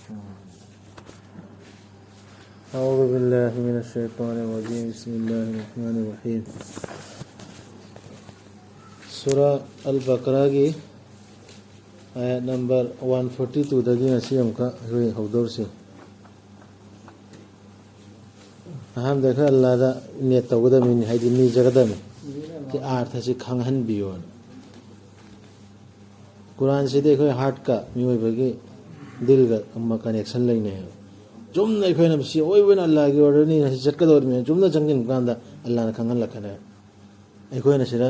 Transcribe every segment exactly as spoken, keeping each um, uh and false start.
أعوذ بالله من الشيطان الرجيم. بسم الله الرحمن الرحيم. ꯁꯨꯔꯥ ꯑꯜ ꯕꯀꯔꯥꯒꯤ ꯑꯥꯌꯠ number one forty ꯇꯨꯗꯒꯤ ꯉꯁꯤ ꯑꯃꯨꯛꯀ ꯑꯩꯈꯣꯏ ꯍꯧꯗꯧꯔꯤꯁꯤ꯫ ꯑꯍꯥꯟꯕꯗ ꯑꯩꯈꯣꯏ ꯑꯜꯂꯥꯗ ꯅꯤꯌꯠ ꯇꯧꯒꯗꯕꯅꯤ, ꯍꯥꯏꯗꯤ ꯅꯤꯖꯒꯗꯕꯅꯤ꯫ ꯁꯤ ꯑꯥꯔꯊꯁꯤ ꯈꯪꯍꯟꯕꯤꯌꯣꯅ꯫ ꯀꯨꯔꯥꯟꯁꯤꯗꯤ ꯑꯩꯈꯣꯏ ꯍꯥꯔꯠꯀ ꯃꯤꯑꯣꯏꯕꯒꯤ ꯗꯤꯜꯒ ꯑꯃ ꯀꯅꯦꯛꯁꯟ ꯂꯩꯅꯩ ꯍꯥꯏꯕ꯫ ꯆꯨꯝꯅ ꯑꯩꯈꯣꯏꯅ ꯁꯤ ꯑꯣꯏꯕꯅ ꯑꯜꯂꯥꯒꯤ ꯑꯣꯔꯗꯔꯅꯤ, ꯁꯤ ꯆꯠꯀꯗꯧꯔꯤꯕꯅꯤ, ꯆꯨꯝꯅ ꯆꯪꯁꯤꯟꯕ ꯀꯥꯟꯗ ꯑꯜꯂꯥꯅ ꯈꯪꯍꯜꯂꯛꯀꯅꯤ ꯍꯥꯏꯕ꯫ ꯑꯩꯈꯣꯏꯅ ꯁꯤꯗ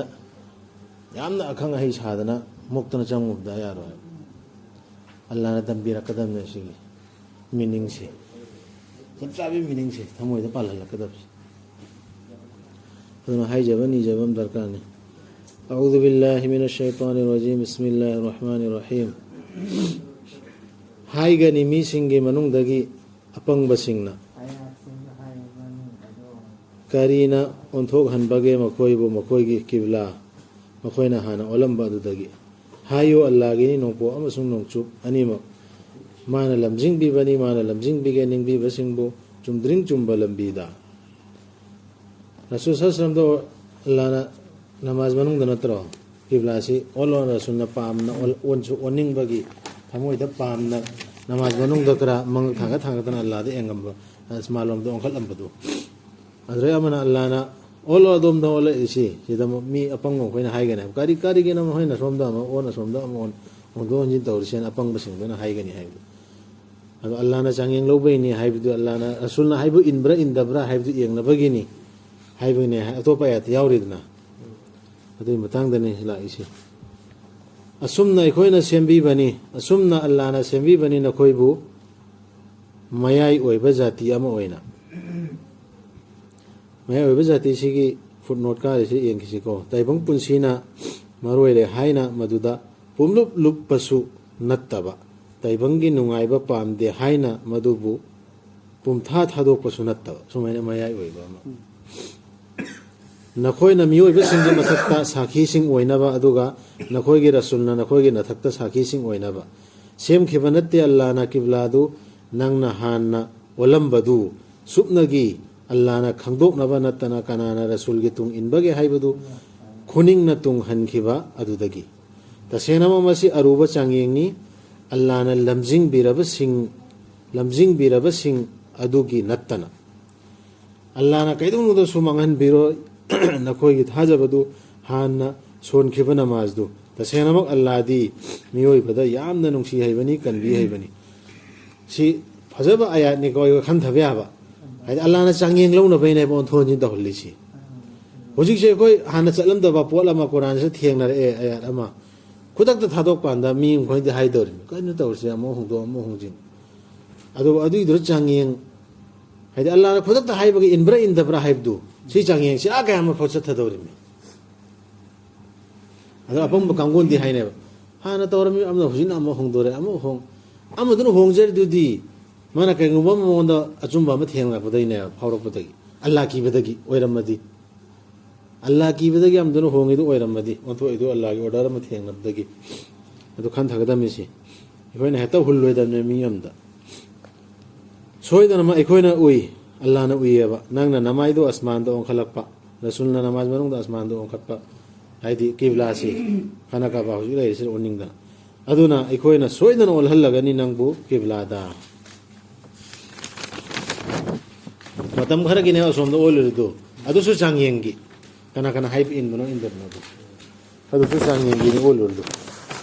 ꯌꯥꯝꯅ ꯑꯈꯪ ꯑꯍꯩ ꯁꯥꯗꯅ ꯃꯨꯛꯇꯅ ꯆꯪꯉꯨꯕꯗ ꯌꯥꯔꯣꯏ꯫ ꯑꯜꯂꯥꯅ ꯇꯝꯕꯤꯔꯛꯀꯗꯕꯅꯦ ꯁꯤꯒꯤ ꯃꯤꯅꯤꯡꯁꯦ, ꯆꯞ ꯆꯥꯕꯤ ꯃꯤꯅꯤꯡꯁꯦ ꯊꯃꯣꯏꯗ ꯄꯥꯜꯍꯜꯂꯛꯀꯗꯕꯁꯦ꯫ ꯑꯗꯨꯅ ꯍꯥꯏꯖꯕ ꯅꯤꯖꯕ ꯑꯃ ꯗꯔꯀꯥꯔꯅꯤ꯫ أعوذ بالله من الشيطان الرجيم. بسم الله الرحمن الرحيم. ꯍꯥꯏꯒꯅꯤ ꯃꯤꯁꯤꯡꯒꯤ ꯃꯅꯨꯡꯗꯒꯤ ꯑꯄꯪꯕꯁꯤꯡꯅ꯫ ꯀꯔꯤꯅ ꯑꯣꯟꯊꯣꯛꯍꯟꯕꯒꯦ ꯃꯈꯣꯏꯕꯨ ꯃꯈꯣꯏꯒꯤ ꯀꯤꯕ꯭ꯂꯥ, ꯃꯈꯣꯏꯅ ꯍꯥꯟꯅ ꯑꯣꯜꯂꯝꯕ ꯑꯗꯨꯗꯒꯤ? ꯍꯥꯏꯌꯨ, ꯑꯜꯂꯥꯒꯤꯅꯤ ꯅꯣꯡꯄꯣꯛ ꯑꯃꯁꯨꯡ ꯅꯣꯡꯆꯨꯞ ꯑꯅꯤꯃꯛ꯫ ꯃꯥꯅ ꯂꯝꯖꯤꯡꯕꯤꯕꯅꯤ, ꯃꯥꯅ ꯂꯝꯖꯤꯡꯕꯤꯒꯦ ꯅꯤꯡꯕꯤꯕꯁꯤꯡꯕꯨ ꯆꯨꯝꯗ꯭ꯔꯤꯡ ꯆꯨꯝꯕ ꯂꯝꯕꯤꯗ꯫ ꯔꯁꯨꯜ ꯁꯜꯂꯜꯂꯥꯍꯨ ꯑꯂꯥꯏꯍꯤ ꯋꯥꯁꯜꯂꯝꯗ ꯑꯜꯂꯥꯅ ꯅꯃꯥꯖ ꯃꯅꯨꯡꯗ ꯅꯠꯇ꯭ꯔꯣ ꯀꯤꯕ꯭ꯂꯥꯁꯤ ꯑꯣꯜꯂꯣ? ꯔꯁꯨꯜꯅ ꯄꯥꯝꯅ ꯑꯣꯜ-, ꯑꯣꯟꯁꯨ ꯑꯣꯟꯅꯤꯡꯕꯒꯤ ꯊꯃꯣꯏꯗ ꯄꯥꯝꯅ ꯅꯃꯥꯖ ꯃꯅꯨꯡꯗ ꯈꯔ ꯃꯉꯛ ꯊꯥꯡꯒꯠ ꯊꯥꯡꯒꯠꯇꯅ ꯑꯜꯂꯥꯗ ꯌꯦꯡꯉꯝꯕ, ꯑꯁ, ꯃꯥꯂꯣꯝꯗ ꯑꯣꯟꯈꯠꯂꯝꯕꯗꯨ꯫ ꯑꯗꯨꯗꯩ ꯑꯃꯅ ꯑꯜꯂꯥꯅ, "ꯑꯣꯜꯂꯣ, ꯑꯗꯣꯝꯗ ꯑꯣꯜꯂꯛꯏꯁꯤ", ꯁꯤꯗ ꯑꯃꯨꯛ ꯃꯤ ꯑꯄꯪꯕ ꯃꯈꯣꯏꯅ ꯍꯥꯏꯒꯅꯤ ꯍꯥꯏꯕ꯫ "ꯀꯔꯤ, ꯀꯔꯤꯒꯤꯅꯣ ꯃꯈꯣꯏꯅ ꯁꯣꯝꯗ ꯑꯃꯨꯛ ꯑꯣꯟ, ꯑꯁꯣꯝꯗ ꯑꯃꯨꯛ ꯑꯣꯟ, ꯍꯣꯡꯗꯣꯛ ꯍꯣꯡꯖꯤꯟ ꯇꯧꯔꯤꯁꯦꯅ?" ꯑꯄꯪꯕꯁꯤꯡꯗꯨꯅ ꯍꯥꯏꯒꯅꯤ ꯍꯥꯏꯕꯗꯨ꯫ ꯑꯗꯣ ꯑꯜꯂꯥꯅ ꯆꯥꯡꯌꯦꯡ ꯂꯧꯕꯩꯅꯤ ꯍꯥꯏꯕꯗꯨ, ꯑꯜꯂꯥꯅ, ꯔꯁꯨꯜꯅ ꯍꯥꯏꯕꯨ ꯏꯟꯕ꯭ꯔꯥ ꯏꯟꯗꯕ꯭ꯔꯥ ꯍꯥꯏꯕꯗꯨ ꯌꯦꯡꯅꯕꯒꯤꯅꯤ ꯍꯥꯏꯕꯒꯤꯅꯦ꯫ ꯑꯇꯣꯞꯄ ꯑꯥꯌꯠꯇ ꯌꯥꯎꯔꯤꯗꯅ꯫ ꯑꯗꯨꯒꯤ ꯃꯇꯥꯡꯗꯅꯤ ꯂꯥꯛꯏꯁꯦ꯫ "ꯑꯁꯨꯝꯅ ꯑꯩꯈꯣꯏꯅ ꯁꯦꯝꯕꯤꯕꯅꯤ, ꯑꯁꯨꯝꯅ ꯑꯜꯂꯥꯅ ꯁꯦꯝꯕꯤꯕꯅꯤ ꯅꯈꯣꯏꯕꯨ ꯃꯌꯥꯏ ꯑꯣꯏꯕ ꯖꯥꯇꯤ ꯑꯃ ꯑꯣꯏꯅ"꯫ ꯃꯌꯥꯏ ꯑꯣꯏꯕ ꯖꯥꯇꯤꯁꯤꯒꯤ ꯐꯨꯠꯅꯣꯠ ꯀꯥꯔꯤꯁꯤ ꯌꯦꯡꯈꯤꯁꯤꯀꯣ꯫ "ꯇꯥꯏꯕꯪ ꯄꯨꯟꯁꯤꯅ ꯃꯔꯣꯏꯔꯦ ꯍꯥꯏꯅ ꯃꯗꯨꯗ ꯄꯨꯝꯂꯨꯞ ꯂꯨꯞꯄꯁꯨ ꯅꯠꯇꯕ, ꯇꯥꯏꯕꯪꯒꯤ ꯅꯨꯡꯉꯥꯏꯕ ꯄꯥꯝꯗꯦ ꯍꯥꯏꯅ ꯃꯗꯨꯕꯨ ꯄꯨꯝꯊꯥ ꯊꯥꯗꯣꯛꯄꯁꯨ ꯅꯠꯇꯕ", ꯁꯨꯃꯥꯏꯅ ꯃꯌꯥꯏ ꯑꯣꯏꯕ ꯑꯃ꯫ "ꯅꯈꯣꯏꯅ ꯃꯤꯑꯣꯏꯕꯁꯤꯡꯒꯤ ꯃꯊꯛꯇ ꯁꯥꯈꯤꯁꯤꯡ ꯑꯣꯏꯅꯕ, ꯑꯗꯨꯒ ꯅꯈꯣꯏꯒꯤ ꯔꯁꯨꯜꯅ ꯅꯈꯣꯏꯒꯤ ꯃꯊꯛꯇ ꯁꯥꯈꯤꯁꯤꯡ ꯑꯣꯏꯅꯕ"꯫ ꯁꯦꯝꯈꯤꯕ ꯅꯠꯇꯦ ꯑꯜꯂꯥꯅ ꯀꯤꯕ꯭ꯂꯥꯗꯨ, ꯅꯪꯅ ꯍꯥꯟꯅ ꯑꯣꯜꯂꯝꯕꯗꯨ꯫ ꯁꯨꯞꯅꯒꯤ ꯑꯜꯂꯥꯅ ꯈꯪꯗꯣꯛꯅꯕ ꯅꯠꯇꯅ ꯀꯅꯥꯅ ꯔꯁꯨꯜꯒꯤ ꯇꯨꯡ ꯏꯟꯕꯒꯦ ꯍꯥꯏꯕꯗꯨ ꯈꯨꯅꯤꯡꯅ ꯇꯨꯡꯍꯟꯈꯤꯕ ꯑꯗꯨꯗꯒꯤ꯫ ꯇꯁꯦꯡꯅꯃꯛ ꯃꯁꯤ ꯑꯔꯨꯕ ꯆꯥꯡꯌꯦꯡꯅꯤ, ꯑꯜꯂꯥꯅ ꯂꯝꯖꯤꯡꯕꯤꯔꯕꯁꯤꯡ, ꯂꯝꯖꯤꯡꯕꯤꯔꯕꯁꯤꯡ ꯑꯗꯨꯒꯤ ꯅꯠꯇꯅ꯫ ꯑꯜꯂꯥꯅ ꯀꯩꯗꯧꯅꯨꯡꯗꯁꯨ ꯃꯥꯡꯍꯟꯕꯤꯔꯣꯏ ꯅꯈꯣꯏꯒꯤ ꯊꯥꯖꯕꯗꯨ, ꯍꯥꯟꯅ ꯁꯣꯟꯈꯤꯕ ꯅꯃꯥꯖꯗꯨ꯫ ꯇꯁꯦꯡꯅꯃꯛ ꯑꯜꯂꯥꯗꯤ ꯃꯤꯑꯣꯏꯕꯗ ꯌꯥꯝꯅ ꯅꯨꯡꯁꯤ ꯍꯩꯕꯅꯤ, ꯀꯟꯕꯤ ꯍꯩꯕꯅꯤ꯫ ꯁꯤ ꯐꯖꯕ ꯑꯌꯥꯠꯅꯤꯀꯣ, ꯑꯩꯈꯣꯏ ꯈꯟꯊꯕ ꯌꯥꯕ꯫ ꯍꯥꯏꯗꯤ ꯑꯜꯂꯥꯅ ꯆꯥꯡꯌꯦꯡ ꯂꯧꯅꯕꯩꯅꯦꯕ ꯑꯣꯟꯊꯣꯛ ꯑꯣꯟꯁꯤꯟ ꯇꯧꯍꯜꯂꯤꯁꯤ꯫ ꯍꯧꯖꯤꯛꯁꯦ ꯑꯩꯈꯣꯏ ꯍꯥꯟꯅ ꯆꯠꯂꯝꯗꯕ ꯄꯣꯠ ꯑꯃ ꯀꯨꯔꯥꯟꯁꯤꯗ ꯊꯦꯡꯅꯔꯛꯑꯦ, ꯑꯌꯥꯠ ꯑꯃ꯫ ꯈꯨꯗꯛꯇ ꯊꯥꯗꯣꯛꯄ ꯀꯥꯟꯗ ꯃꯤ ꯃꯈꯣꯏꯗꯤ ꯍꯥꯏꯗꯧꯔꯤꯅꯤ, "ꯀꯩꯅꯣ ꯇꯧꯔꯤꯁꯦ, ꯑꯃꯨꯛ ꯍꯣꯡꯗꯣꯛ, ꯑꯃꯨꯛ ꯍꯣꯡꯖꯤꯟ"꯫ ꯑꯗꯨꯕꯨ ꯑꯗꯨꯒꯤꯗꯨꯗ ꯆꯥꯡꯌꯦꯡ, ꯍꯥꯏꯗꯤ ꯑꯜꯂꯥꯅ ꯈꯨꯗꯛꯇ ꯍꯥꯏꯕꯒ ꯏꯟꯕ꯭ꯔꯥ ꯏꯟꯗꯕ꯭ꯔꯥ ꯍꯥꯏꯕꯗꯨ, ꯁꯤ ꯆꯥꯡꯌꯦꯡꯁꯤ ꯑꯥ ꯀꯌꯥ ꯑꯃ ꯐꯥꯎ ꯆꯠꯊꯗꯧꯔꯤꯕꯅꯤ꯫ ꯑꯗꯣ ꯑꯄꯪꯕ ꯀꯥꯡꯕꯨꯅꯗꯤ ꯍꯥꯏꯅꯦꯕ, ꯍꯥꯟꯅ ꯇꯧꯔꯝꯃꯤ ꯑꯃꯅ ꯍꯧꯖꯤꯛꯅ ꯑꯃ ꯍꯣꯡꯗꯣꯔꯦ, ꯑꯃ ꯍꯣꯡ-, ꯑꯃꯗꯨꯅ ꯍꯣꯡꯖꯔꯤꯗꯨꯗꯤ ꯃꯥꯅ ꯀꯩꯒꯨꯝꯕ ꯑꯃ ꯃꯉꯣꯟꯗ ꯑꯆꯨꯝꯕ ꯑꯃ ꯊꯦꯡꯅꯔꯛꯄꯗꯒꯤꯅꯦꯕ, ꯐꯥꯎꯔꯛꯄꯗꯒꯤ, ꯑꯜꯂꯥ ꯀꯤꯕꯗꯒꯤ ꯑꯣꯏꯔꯝꯃꯗꯤ꯫ ꯑꯜꯂꯥ ꯀꯤꯕꯗꯒꯤ ꯑꯃꯗꯨꯅ ꯍꯣꯡꯉꯤꯗꯨ ꯑꯣꯏꯔꯝꯃꯗꯤ, ꯑꯣꯟꯊꯣꯛꯏꯗꯨ ꯑꯜꯂꯥꯒꯤ ꯑꯣꯔꯗꯔ ꯑꯃ ꯊꯦꯡꯅꯕꯗꯒꯤ꯫ ꯑꯗꯨ ꯈꯟꯊꯒꯗꯕꯅꯤ ꯁꯤ꯫ ꯑꯩꯈꯣꯏꯅ ꯍꯦꯛꯇ ꯍꯨꯜꯂꯣꯏꯗꯕꯅꯦ ꯃꯤ ꯑꯃꯗ꯫ ꯁꯣꯏꯗꯅꯃꯛ ꯑꯩꯈꯣꯏꯅ ꯎꯏ, ꯑꯜꯂꯥꯅ ꯎꯏꯌꯦꯕ꯫ ꯅꯪꯅ ꯅꯃꯥꯏꯗꯨ ꯑꯁꯃꯥꯟꯗ ꯑꯣꯟꯈꯠꯂꯛꯄ, ꯔꯁꯨꯜꯅ ꯅꯃꯥꯏ ꯃꯅꯨꯡꯗ ꯑꯁꯃꯥꯟꯗ ꯑꯣꯟꯈꯠꯄ, ꯍꯥꯏꯗꯤ ꯀꯤꯕ꯭ꯂꯥꯁꯤ, ꯈꯥꯅꯥ ꯀꯥꯕꯥ ꯍꯧꯖꯤꯛ ꯂꯩꯔꯤꯁꯤꯗ ꯑꯣꯟꯅꯤꯡꯗꯅ꯫ ꯑꯗꯨꯅ ꯑꯩꯈꯣꯏꯅ ꯁꯣꯏꯗꯅ ꯑꯣꯜꯍꯜꯂꯒꯅꯤ ꯅꯪꯕꯨ ꯀꯤꯕ꯭ꯂꯥꯗ꯫ ꯃꯇꯝ ꯈꯔꯒꯤꯅꯦ ꯑꯁꯣꯝꯗ ꯑꯣꯜꯂꯨꯔꯤꯗꯨ, ꯑꯗꯨꯁꯨ ꯆꯥꯡꯌꯦꯡꯒꯤ꯫ ꯀꯅꯥ ꯀꯅꯥ ꯍꯥꯏꯕ ꯏꯟꯕꯅꯣ ꯏꯟꯗꯕꯅꯣꯗꯣ, ꯑꯗꯨꯁꯨ ꯆꯥꯡꯌꯦꯡꯒꯤꯅꯤ ꯑꯣꯜꯂꯨꯔꯤꯗꯨ꯫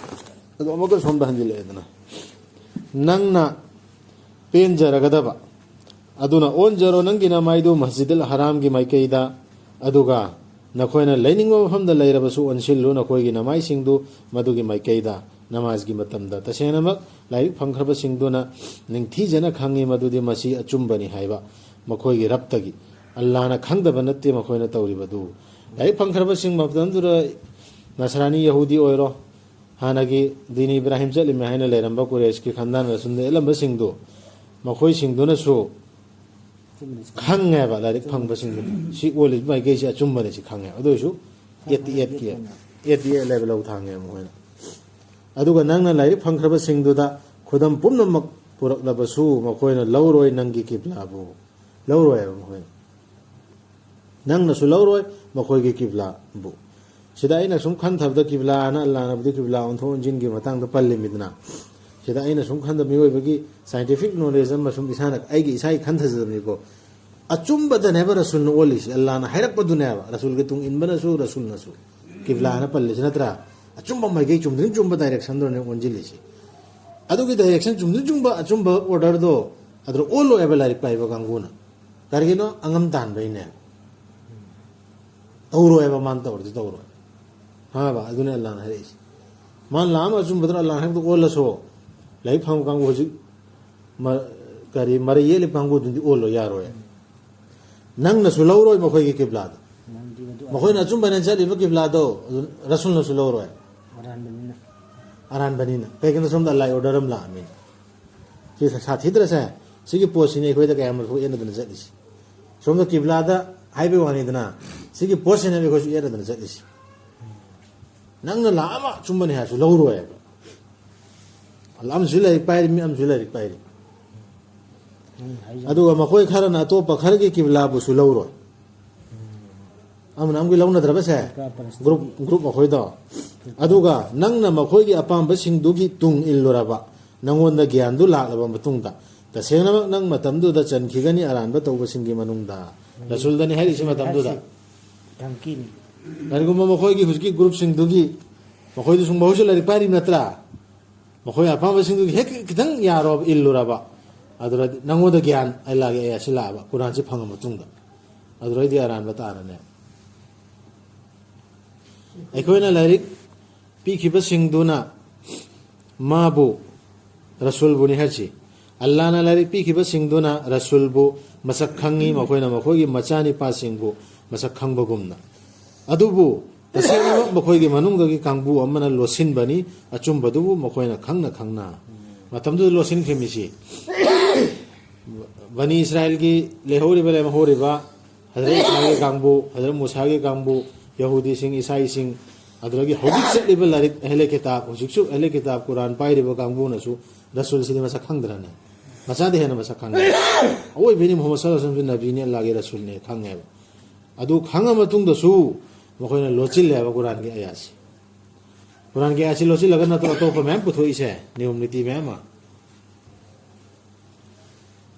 ꯑꯗꯨ ꯑꯃꯨꯛꯀ ꯁꯣꯝꯗ ꯍꯟꯖꯤꯜꯂꯛꯑꯦꯗꯅ, ꯅꯪꯅ ꯄꯦꯟꯖꯔꯒꯗꯕ ꯑꯗꯨꯅ ꯑꯣꯟꯖꯔꯣ ꯅꯪꯒꯤ ꯅꯃꯥꯏꯗꯨ ꯃꯁꯖꯤꯗꯨꯜ ꯍꯔꯥꯝꯒꯤ ꯃꯥꯏꯀꯩꯗ, ꯑꯗꯨꯒ ꯅꯈꯣꯏꯅ ꯂꯩꯅꯤꯡꯕ ꯃꯐꯝꯗ ꯂꯩꯔꯕꯁꯨ ꯑꯣꯟꯁꯤꯜꯂꯨ ꯅꯈꯣꯏꯒꯤ ꯅꯃꯥꯏꯁꯤꯡꯗꯨ ꯃꯗꯨꯒꯤ ꯃꯥꯏꯀꯩꯗ ꯅꯃꯥꯖꯒꯤ ꯃꯇꯝꯗ꯫ ꯇꯁꯦꯡꯅꯃꯛ ꯂꯥꯏꯔꯤꯛ ꯐꯪꯈ꯭ꯔꯕꯁꯤꯡꯗꯨꯅ ꯅꯤꯡꯊꯤꯖꯅ ꯈꯪꯉꯤ ꯃꯗꯨꯗꯤ ꯃꯁꯤ ꯑꯆꯨꯝꯕꯅꯤ ꯍꯥꯏꯕ ꯃꯈꯣꯏꯒꯤ ꯔꯕꯇꯒꯤ꯫ ꯑꯜꯂꯥꯅ ꯈꯪꯗꯕ ꯅꯠꯇꯦ ꯃꯈꯣꯏꯅ ꯇꯧꯔꯤꯕꯗꯨ꯫ ꯂꯥꯏꯔꯤꯛ ꯐꯪꯈ꯭ꯔꯕꯁꯤꯡ ꯃꯇꯝꯗꯨꯗ ꯅꯁꯔꯥꯅꯤ ꯌꯍꯨꯗꯤ ꯑꯣꯏꯔꯣ, ꯍꯥꯟꯅꯒꯤ ꯗꯤꯅꯤ ꯏꯕ꯭ꯔꯥꯍꯤꯝ ꯆꯠꯂꯤꯃꯦ ꯍꯥꯏꯅ ꯂꯩꯔꯝꯕ ꯀꯨꯔꯦꯁꯀꯤ ꯈꯟꯗꯥꯟ ꯔꯁꯨꯝꯗ ꯌꯦꯠꯂꯝꯕꯁꯤꯡꯗꯨ, ꯃꯈꯣꯏꯁꯤꯡꯗꯨꯅꯁꯨ ꯈꯪꯉꯦꯕ, ꯂꯥꯏꯔꯤꯛ ꯐꯪꯕꯁꯤꯡꯗꯨ ꯁꯤ ꯑꯣꯜꯂꯤꯕ ꯃꯥꯏꯀꯩꯁꯤ ꯑꯆꯨꯝꯕꯅꯤ ꯁꯤ ꯈꯪꯉꯦꯕ꯫ ꯑꯗꯨ ꯑꯣꯏꯔꯁꯨ ꯑꯦꯠꯇꯤ ꯑꯦꯠꯀꯤ, ꯑꯦꯠꯇꯤ ꯑꯦꯠ ꯂꯦꯕꯦꯜ ꯂꯧ ꯊꯥꯡꯉꯦꯕ ꯃꯈꯣꯏꯅ꯫ ꯑꯗꯨꯒ ꯅꯪꯅ ꯂꯥꯏꯔꯤꯛ ꯐꯪꯈ꯭ꯔꯕꯁꯤꯡꯗꯨꯗ ꯈꯨꯗꯝ ꯄꯨꯝꯅꯃꯛ ꯄꯨꯔꯛꯂꯕꯁꯨ ꯃꯈꯣꯏꯅ ꯂꯧꯔꯣꯏ ꯅꯪꯒꯤ ꯀꯤꯕ꯭ꯂꯥꯕꯨ꯫ ꯂꯧꯔꯣꯏ ꯍꯥꯏꯕ ꯃꯈꯣꯏꯅ꯫ ꯅꯪꯅꯁꯨ ꯂꯧꯔꯣꯏ ꯃꯈꯣꯏꯒꯤ ꯀꯤꯕ꯭ꯂꯥꯕꯨ꯫ ꯁꯤꯗ ꯑꯩꯅ ꯁꯨꯝ ꯈꯟꯊꯕꯗ ꯀꯤꯕ꯭ꯂꯥꯅ ꯑꯜꯂꯥꯅꯕꯨꯗꯤ ꯀꯤꯕ꯭ꯂꯥ ꯑꯣꯟꯊꯣꯛ ꯑꯣꯟꯁꯤꯟꯒꯤ ꯃꯇꯥꯡꯗ ꯄꯜꯂꯤꯃꯤꯗꯅ꯫ ꯁꯤꯗ ꯑꯩꯅ ꯁꯨꯝ ꯈꯟꯊꯕ ꯃꯤꯑꯣꯏꯕꯒꯤ scientific knowledge ꯑꯃ ꯁꯨꯝ ꯏꯁꯥꯅ ꯑꯩꯒꯤ ꯏꯁꯥꯒꯤ ꯈꯟꯊꯖꯕꯅꯤꯀꯣ꯫ ꯑꯆꯨꯝꯕꯗꯅꯦꯕ ꯔꯁꯨꯜꯅ ꯑꯣꯜꯂꯤꯁꯤ, ꯑꯜꯂꯥꯅ ꯍꯥꯏꯔꯛꯄꯗꯨꯅꯦꯕ꯫ ꯔꯁꯨꯜꯒꯤ ꯇꯨꯡ ꯏꯟꯕꯅꯁꯨ ꯔꯁꯨꯜꯅꯁꯨ ꯀꯤꯕ꯭ꯂꯥꯅ ꯄꯜꯂꯤꯁꯤ ꯅꯠꯇ꯭ꯔꯥ? ꯑꯆꯨꯝꯕ ꯃꯥꯏꯀꯩ ꯆꯨꯝꯗ꯭ꯔꯤꯡ ꯆꯨꯝꯕ directionꯗꯨꯅꯦ ꯑꯣꯟꯁꯤꯜꯂꯤꯁꯤ꯫ ꯑꯗꯨꯒꯤ direction ꯆꯨꯝꯗ꯭ꯔꯤꯡ ꯆꯨꯝꯕ ꯑꯆꯨꯝꯕ orderꯗꯣ ꯑꯗꯨꯗ ꯑꯣꯜꯂꯣꯏ ꯍꯥꯏꯕ ꯂꯥꯏꯔꯤꯛ ꯄꯥꯏꯕ ꯀꯥꯡꯕꯨꯅ꯫ ꯀꯔꯤꯒꯤꯅꯣ? ꯑꯉꯝ ꯇꯥꯟꯕꯩꯅꯦ꯫ ꯇꯧꯔꯣꯏꯕ, ꯃꯥꯅ ꯇꯧꯔꯗꯤ ꯇꯧꯔꯣꯏ꯫ ꯈꯪꯉꯕ? ꯑꯗꯨꯅꯦ ꯑꯜꯂꯥꯅ ꯍꯥꯏꯔꯛꯏꯁꯦ꯫ ꯃꯥꯅ ꯂꯥꯛꯑꯝ ꯑꯆꯨꯝꯕꯗꯨꯅ ꯑꯜꯂꯥꯅ ꯍꯥꯏꯔꯛꯄꯗ ꯑꯣꯜꯂꯁꯨ, ꯂꯥꯏꯔꯤꯛ ꯐꯪꯕ ꯀꯥꯡꯕꯨ ꯍꯧꯖꯤꯛ ꯃ-, ꯀꯔꯤ, ꯃꯔꯩ ꯌꯦꯠꯂꯤꯕ ꯀꯥꯡꯕꯨꯗꯨꯗꯤ ꯑꯣꯜꯂꯣ, ꯌꯥꯔꯣꯏ꯫ ꯅꯪꯅꯁꯨ ꯂꯧꯔꯣꯏ ꯃꯈꯣꯏꯒꯤ ꯀꯤꯕ꯭ꯂꯥꯗꯣ꯫ ꯅꯪꯗꯤ ꯃꯗꯨ ꯃꯈꯣꯏꯅ ꯑꯆꯨꯝꯕꯅ ꯆꯠꯂꯤꯕ ꯀꯤꯕ꯭ꯂꯥꯗꯣ ꯑꯗꯨ ꯔꯁꯨꯜꯅꯁꯨ ꯂꯧꯔꯣꯏ꯫ ꯑꯔꯥꯟꯕꯅꯤꯅ꯫ ꯑꯔꯥꯟꯕꯅꯤꯅ꯫ ꯀꯩꯒꯤꯅꯣ? ꯁꯣꯝꯗ ꯑꯜꯂꯥꯍꯒꯤ order ꯑꯃ ꯂꯥꯛꯑꯃꯤꯅ꯫ ꯁꯤ ꯁꯥꯊꯤꯗ꯭ꯔꯁꯦ? ꯁꯤꯒꯤ ꯄꯣꯠꯁꯤꯅꯤ ꯑꯩꯈꯣꯏꯗ ꯀꯌꯥꯝ ꯌꯦꯠꯅꯗꯅ ꯆꯠꯂꯤꯁꯤ꯫ ꯁꯣꯝꯗ ꯀꯤꯕ꯭ꯂꯥꯗ ꯍꯥꯏꯕꯩ ꯋꯥꯅꯤꯗꯅ, ꯁꯤꯒꯤ ꯄꯣꯠꯁꯤꯅꯦꯕ ꯑꯩꯈꯣꯏꯁꯨ ꯌꯦꯠꯅꯗꯅ ꯆꯠꯂꯤꯁꯤ꯫ ꯅꯪꯅ ꯂꯥꯛ ꯑꯃ ꯑꯆꯨꯝꯕꯅꯤ ꯍꯥꯏꯔꯁꯨ ꯂꯧꯔꯣꯏ ꯍꯥꯏꯕ꯫ ꯑꯃꯁꯨ ꯂꯥꯏꯔꯤꯛ ꯄꯥꯏꯔꯤ, ꯃꯤ ꯑꯃꯁꯨ ꯂꯥꯏꯔꯤꯛ ꯄꯥꯏꯔꯤ꯫ ꯎꯝ, ꯍꯥꯏꯖ-, ꯑꯗꯨꯒ ꯃꯈꯣꯏ ꯈꯔꯅ ꯑꯇꯣꯞꯄ ꯈꯔꯒꯤ ꯀꯤꯕ꯭ꯂꯥꯕꯨꯁꯨ ꯂꯧꯔꯣꯏ꯫ ꯑꯃꯅ ꯑꯃꯒꯤ ꯂꯧꯅꯗ꯭ꯔꯕꯁꯦ? ꯒ꯭ꯔꯨꯞ, ꯒ꯭ꯔꯨꯞ ꯃꯈꯣꯏꯗꯣ꯫ ꯑꯗꯨꯒ ꯅꯪꯅ ꯃꯈꯣꯏꯒꯤ ꯑꯄꯥꯝꯕꯁꯤꯡꯗꯨꯒꯤ ꯇꯨꯡ ꯏꯜꯂꯨꯔꯕ, ꯅꯪꯉꯣꯟꯗ ꯒ꯭ꯌꯥꯟꯗꯨ ꯂꯥꯛꯂꯕ ꯃꯇꯨꯡꯗ, ꯇꯁꯦꯡꯅꯃꯛ ꯅꯪ ꯃꯇꯝꯗꯨꯗ ꯆꯟꯈꯤꯒꯅꯤ ꯑꯔꯥꯟꯕ ꯇꯧꯕꯁꯤꯡꯒꯤ ꯃꯅꯨꯡꯗ꯫ ꯔꯁꯨꯜꯗꯅꯤ ꯍꯥꯏꯔꯤꯁꯤ ꯃꯇꯝꯗꯨꯗ꯫ ꯀꯔꯤꯒꯨꯝꯕ ꯃꯈꯣꯏꯒꯤ ꯍꯧꯖꯤꯛꯀꯤ ꯒ꯭ꯔꯨꯞꯁꯤꯡꯗꯨꯒꯤ, ꯃꯈꯣꯏꯗꯨꯁꯨ ꯃꯈꯣꯏꯁꯨ ꯂꯥꯏꯔꯤꯛ ꯄꯥꯏꯔꯤꯕ ꯅꯠꯇ꯭ꯔꯥ? ꯃꯈꯣꯏ ꯑꯄꯥꯝꯕꯁꯤꯡꯗꯨꯒꯤ ꯍꯦꯛ ꯈꯤꯇꯪ ꯌꯥꯔꯣ-, ꯏꯜꯂꯨꯔꯕ, ꯑꯗꯨꯗꯗꯤ ꯅꯪꯉꯣꯟꯗ ꯒ꯭ꯌꯥꯟ ꯑꯩ ꯂꯥꯛꯑꯦ, ꯑꯩ ꯑꯁꯤ ꯂꯥꯛꯑꯕ, ꯀꯨꯔꯥꯟꯁꯤ ꯐꯪꯉ ꯃꯇꯨꯡꯗ꯫ ꯑꯗꯨꯗꯩꯗꯤ ꯑꯔꯥꯟꯕ ꯇꯥꯔꯅꯦ꯫ ꯑꯩꯈꯣꯏꯅ ꯂꯥꯏꯔꯤꯛ ꯄꯤꯈꯤꯕꯁꯤꯡꯗꯨꯅ ꯃꯥꯕꯨ, ꯔꯁꯨꯜꯕꯨꯅꯤ ꯍꯥꯏꯁꯤ꯫ ꯑꯜꯂꯥꯅ ꯂꯥꯏꯔꯤꯛ ꯄꯤꯈꯤꯕꯁꯤꯡꯗꯨꯅ ꯔꯁꯨꯜꯕꯨ ꯃꯁꯛ ꯈꯪꯉꯤ, ꯃꯈꯣꯏꯅ ꯃꯈꯣꯏꯒꯤ ꯃꯆꯥꯅꯤꯄꯥꯁꯤꯡꯕꯨ ꯃꯁꯛ ꯈꯪꯕꯒꯨꯝꯅ꯫ ꯑꯗꯨꯕꯨ ꯇꯁꯦꯡꯅꯃꯛ ꯃꯈꯣꯏꯒꯤ ꯃꯅꯨꯡꯗꯒꯤ ꯀꯥꯡꯕꯨ ꯑꯃꯅ ꯂꯣꯠꯁꯤꯟꯕꯅꯤ, ꯑꯆꯨꯝꯕꯗꯨꯕꯨ ꯃꯈꯣꯏꯅ ꯈꯪꯅ ꯈꯪꯅ꯫ ꯃꯇꯝꯗꯨꯗ ꯂꯣꯠꯁꯤꯟꯈꯤꯕ ꯃꯤꯁꯤ ꯕꯅꯤ ꯏꯁꯔꯥꯏꯜꯒꯤ ꯂꯩꯍꯧꯔꯤꯕ, ꯂꯦꯝꯍꯧꯔꯤꯕ ꯍꯖꯔꯠ ꯏꯁꯥꯒꯤ ꯀꯥꯡꯕꯨ, ꯍꯖꯔꯠ ꯃꯨꯁꯥꯒꯤ ꯀꯥꯡꯕꯨ, ꯌꯍꯨꯗꯤꯁꯤꯡ, ꯏꯁꯥꯏꯁꯤꯡ, ꯑꯗꯨꯗꯒꯤ ꯍꯧꯖꯤꯛ ꯆꯠꯂꯤꯕ ꯂꯥꯏꯔꯤꯛ ꯑꯍꯂꯦ ꯀꯤꯇꯥꯕ, ꯍꯧꯖꯤꯛꯁꯨ ꯑꯍꯂꯦ ꯀꯤꯇꯥꯕ ꯀꯨꯔꯥꯟ ꯄꯥꯏꯔꯤꯕ ꯀꯥꯡꯕꯨꯅꯁꯨ ꯔꯁꯨꯜꯁꯤꯗꯤ ꯃꯁꯛ ꯈꯪꯗ꯭ꯔꯅꯦ? ꯃꯆꯥꯗꯤ ꯍꯦꯟꯅ ꯃꯁꯛ ꯈꯪꯉꯦ꯫ ꯑꯋꯣꯏꯕꯩꯅꯤ ꯃꯨꯍꯝꯃꯗ ꯁꯜꯂꯜꯂꯥꯍꯨ ꯑꯂꯩꯍꯤ ꯋꯥꯁꯜꯂꯝꯁꯤ ꯅꯕꯤꯅꯦ, ꯑꯜꯂꯥꯍꯒꯤ ꯔꯁꯨꯜꯅꯦ ꯈꯪꯉꯦꯕ꯫ ꯑꯗꯨ ꯈꯪꯉ ꯃꯇꯨꯡꯗꯁꯨ ꯃꯈꯣꯏꯅ ꯂꯣꯠꯁꯤꯜꯂꯦꯕ ꯀꯨꯔꯥꯟꯒꯤ ꯑꯌꯥꯠꯁꯤ꯫ ꯀꯨꯔꯥꯟꯒꯤ ꯑꯌꯥꯠꯁꯤ ꯂꯣꯠꯁꯤꯜꯂꯒ ꯅꯠꯇ꯭ꯔꯣ ꯑꯇꯣꯞꯄ ꯃꯌꯥꯝ ꯄꯨꯊꯣꯛꯏꯁꯦ, ꯅꯤꯌꯣꯝ ꯅꯤꯇꯤ ꯃꯌꯥꯝ ꯑꯃ꯫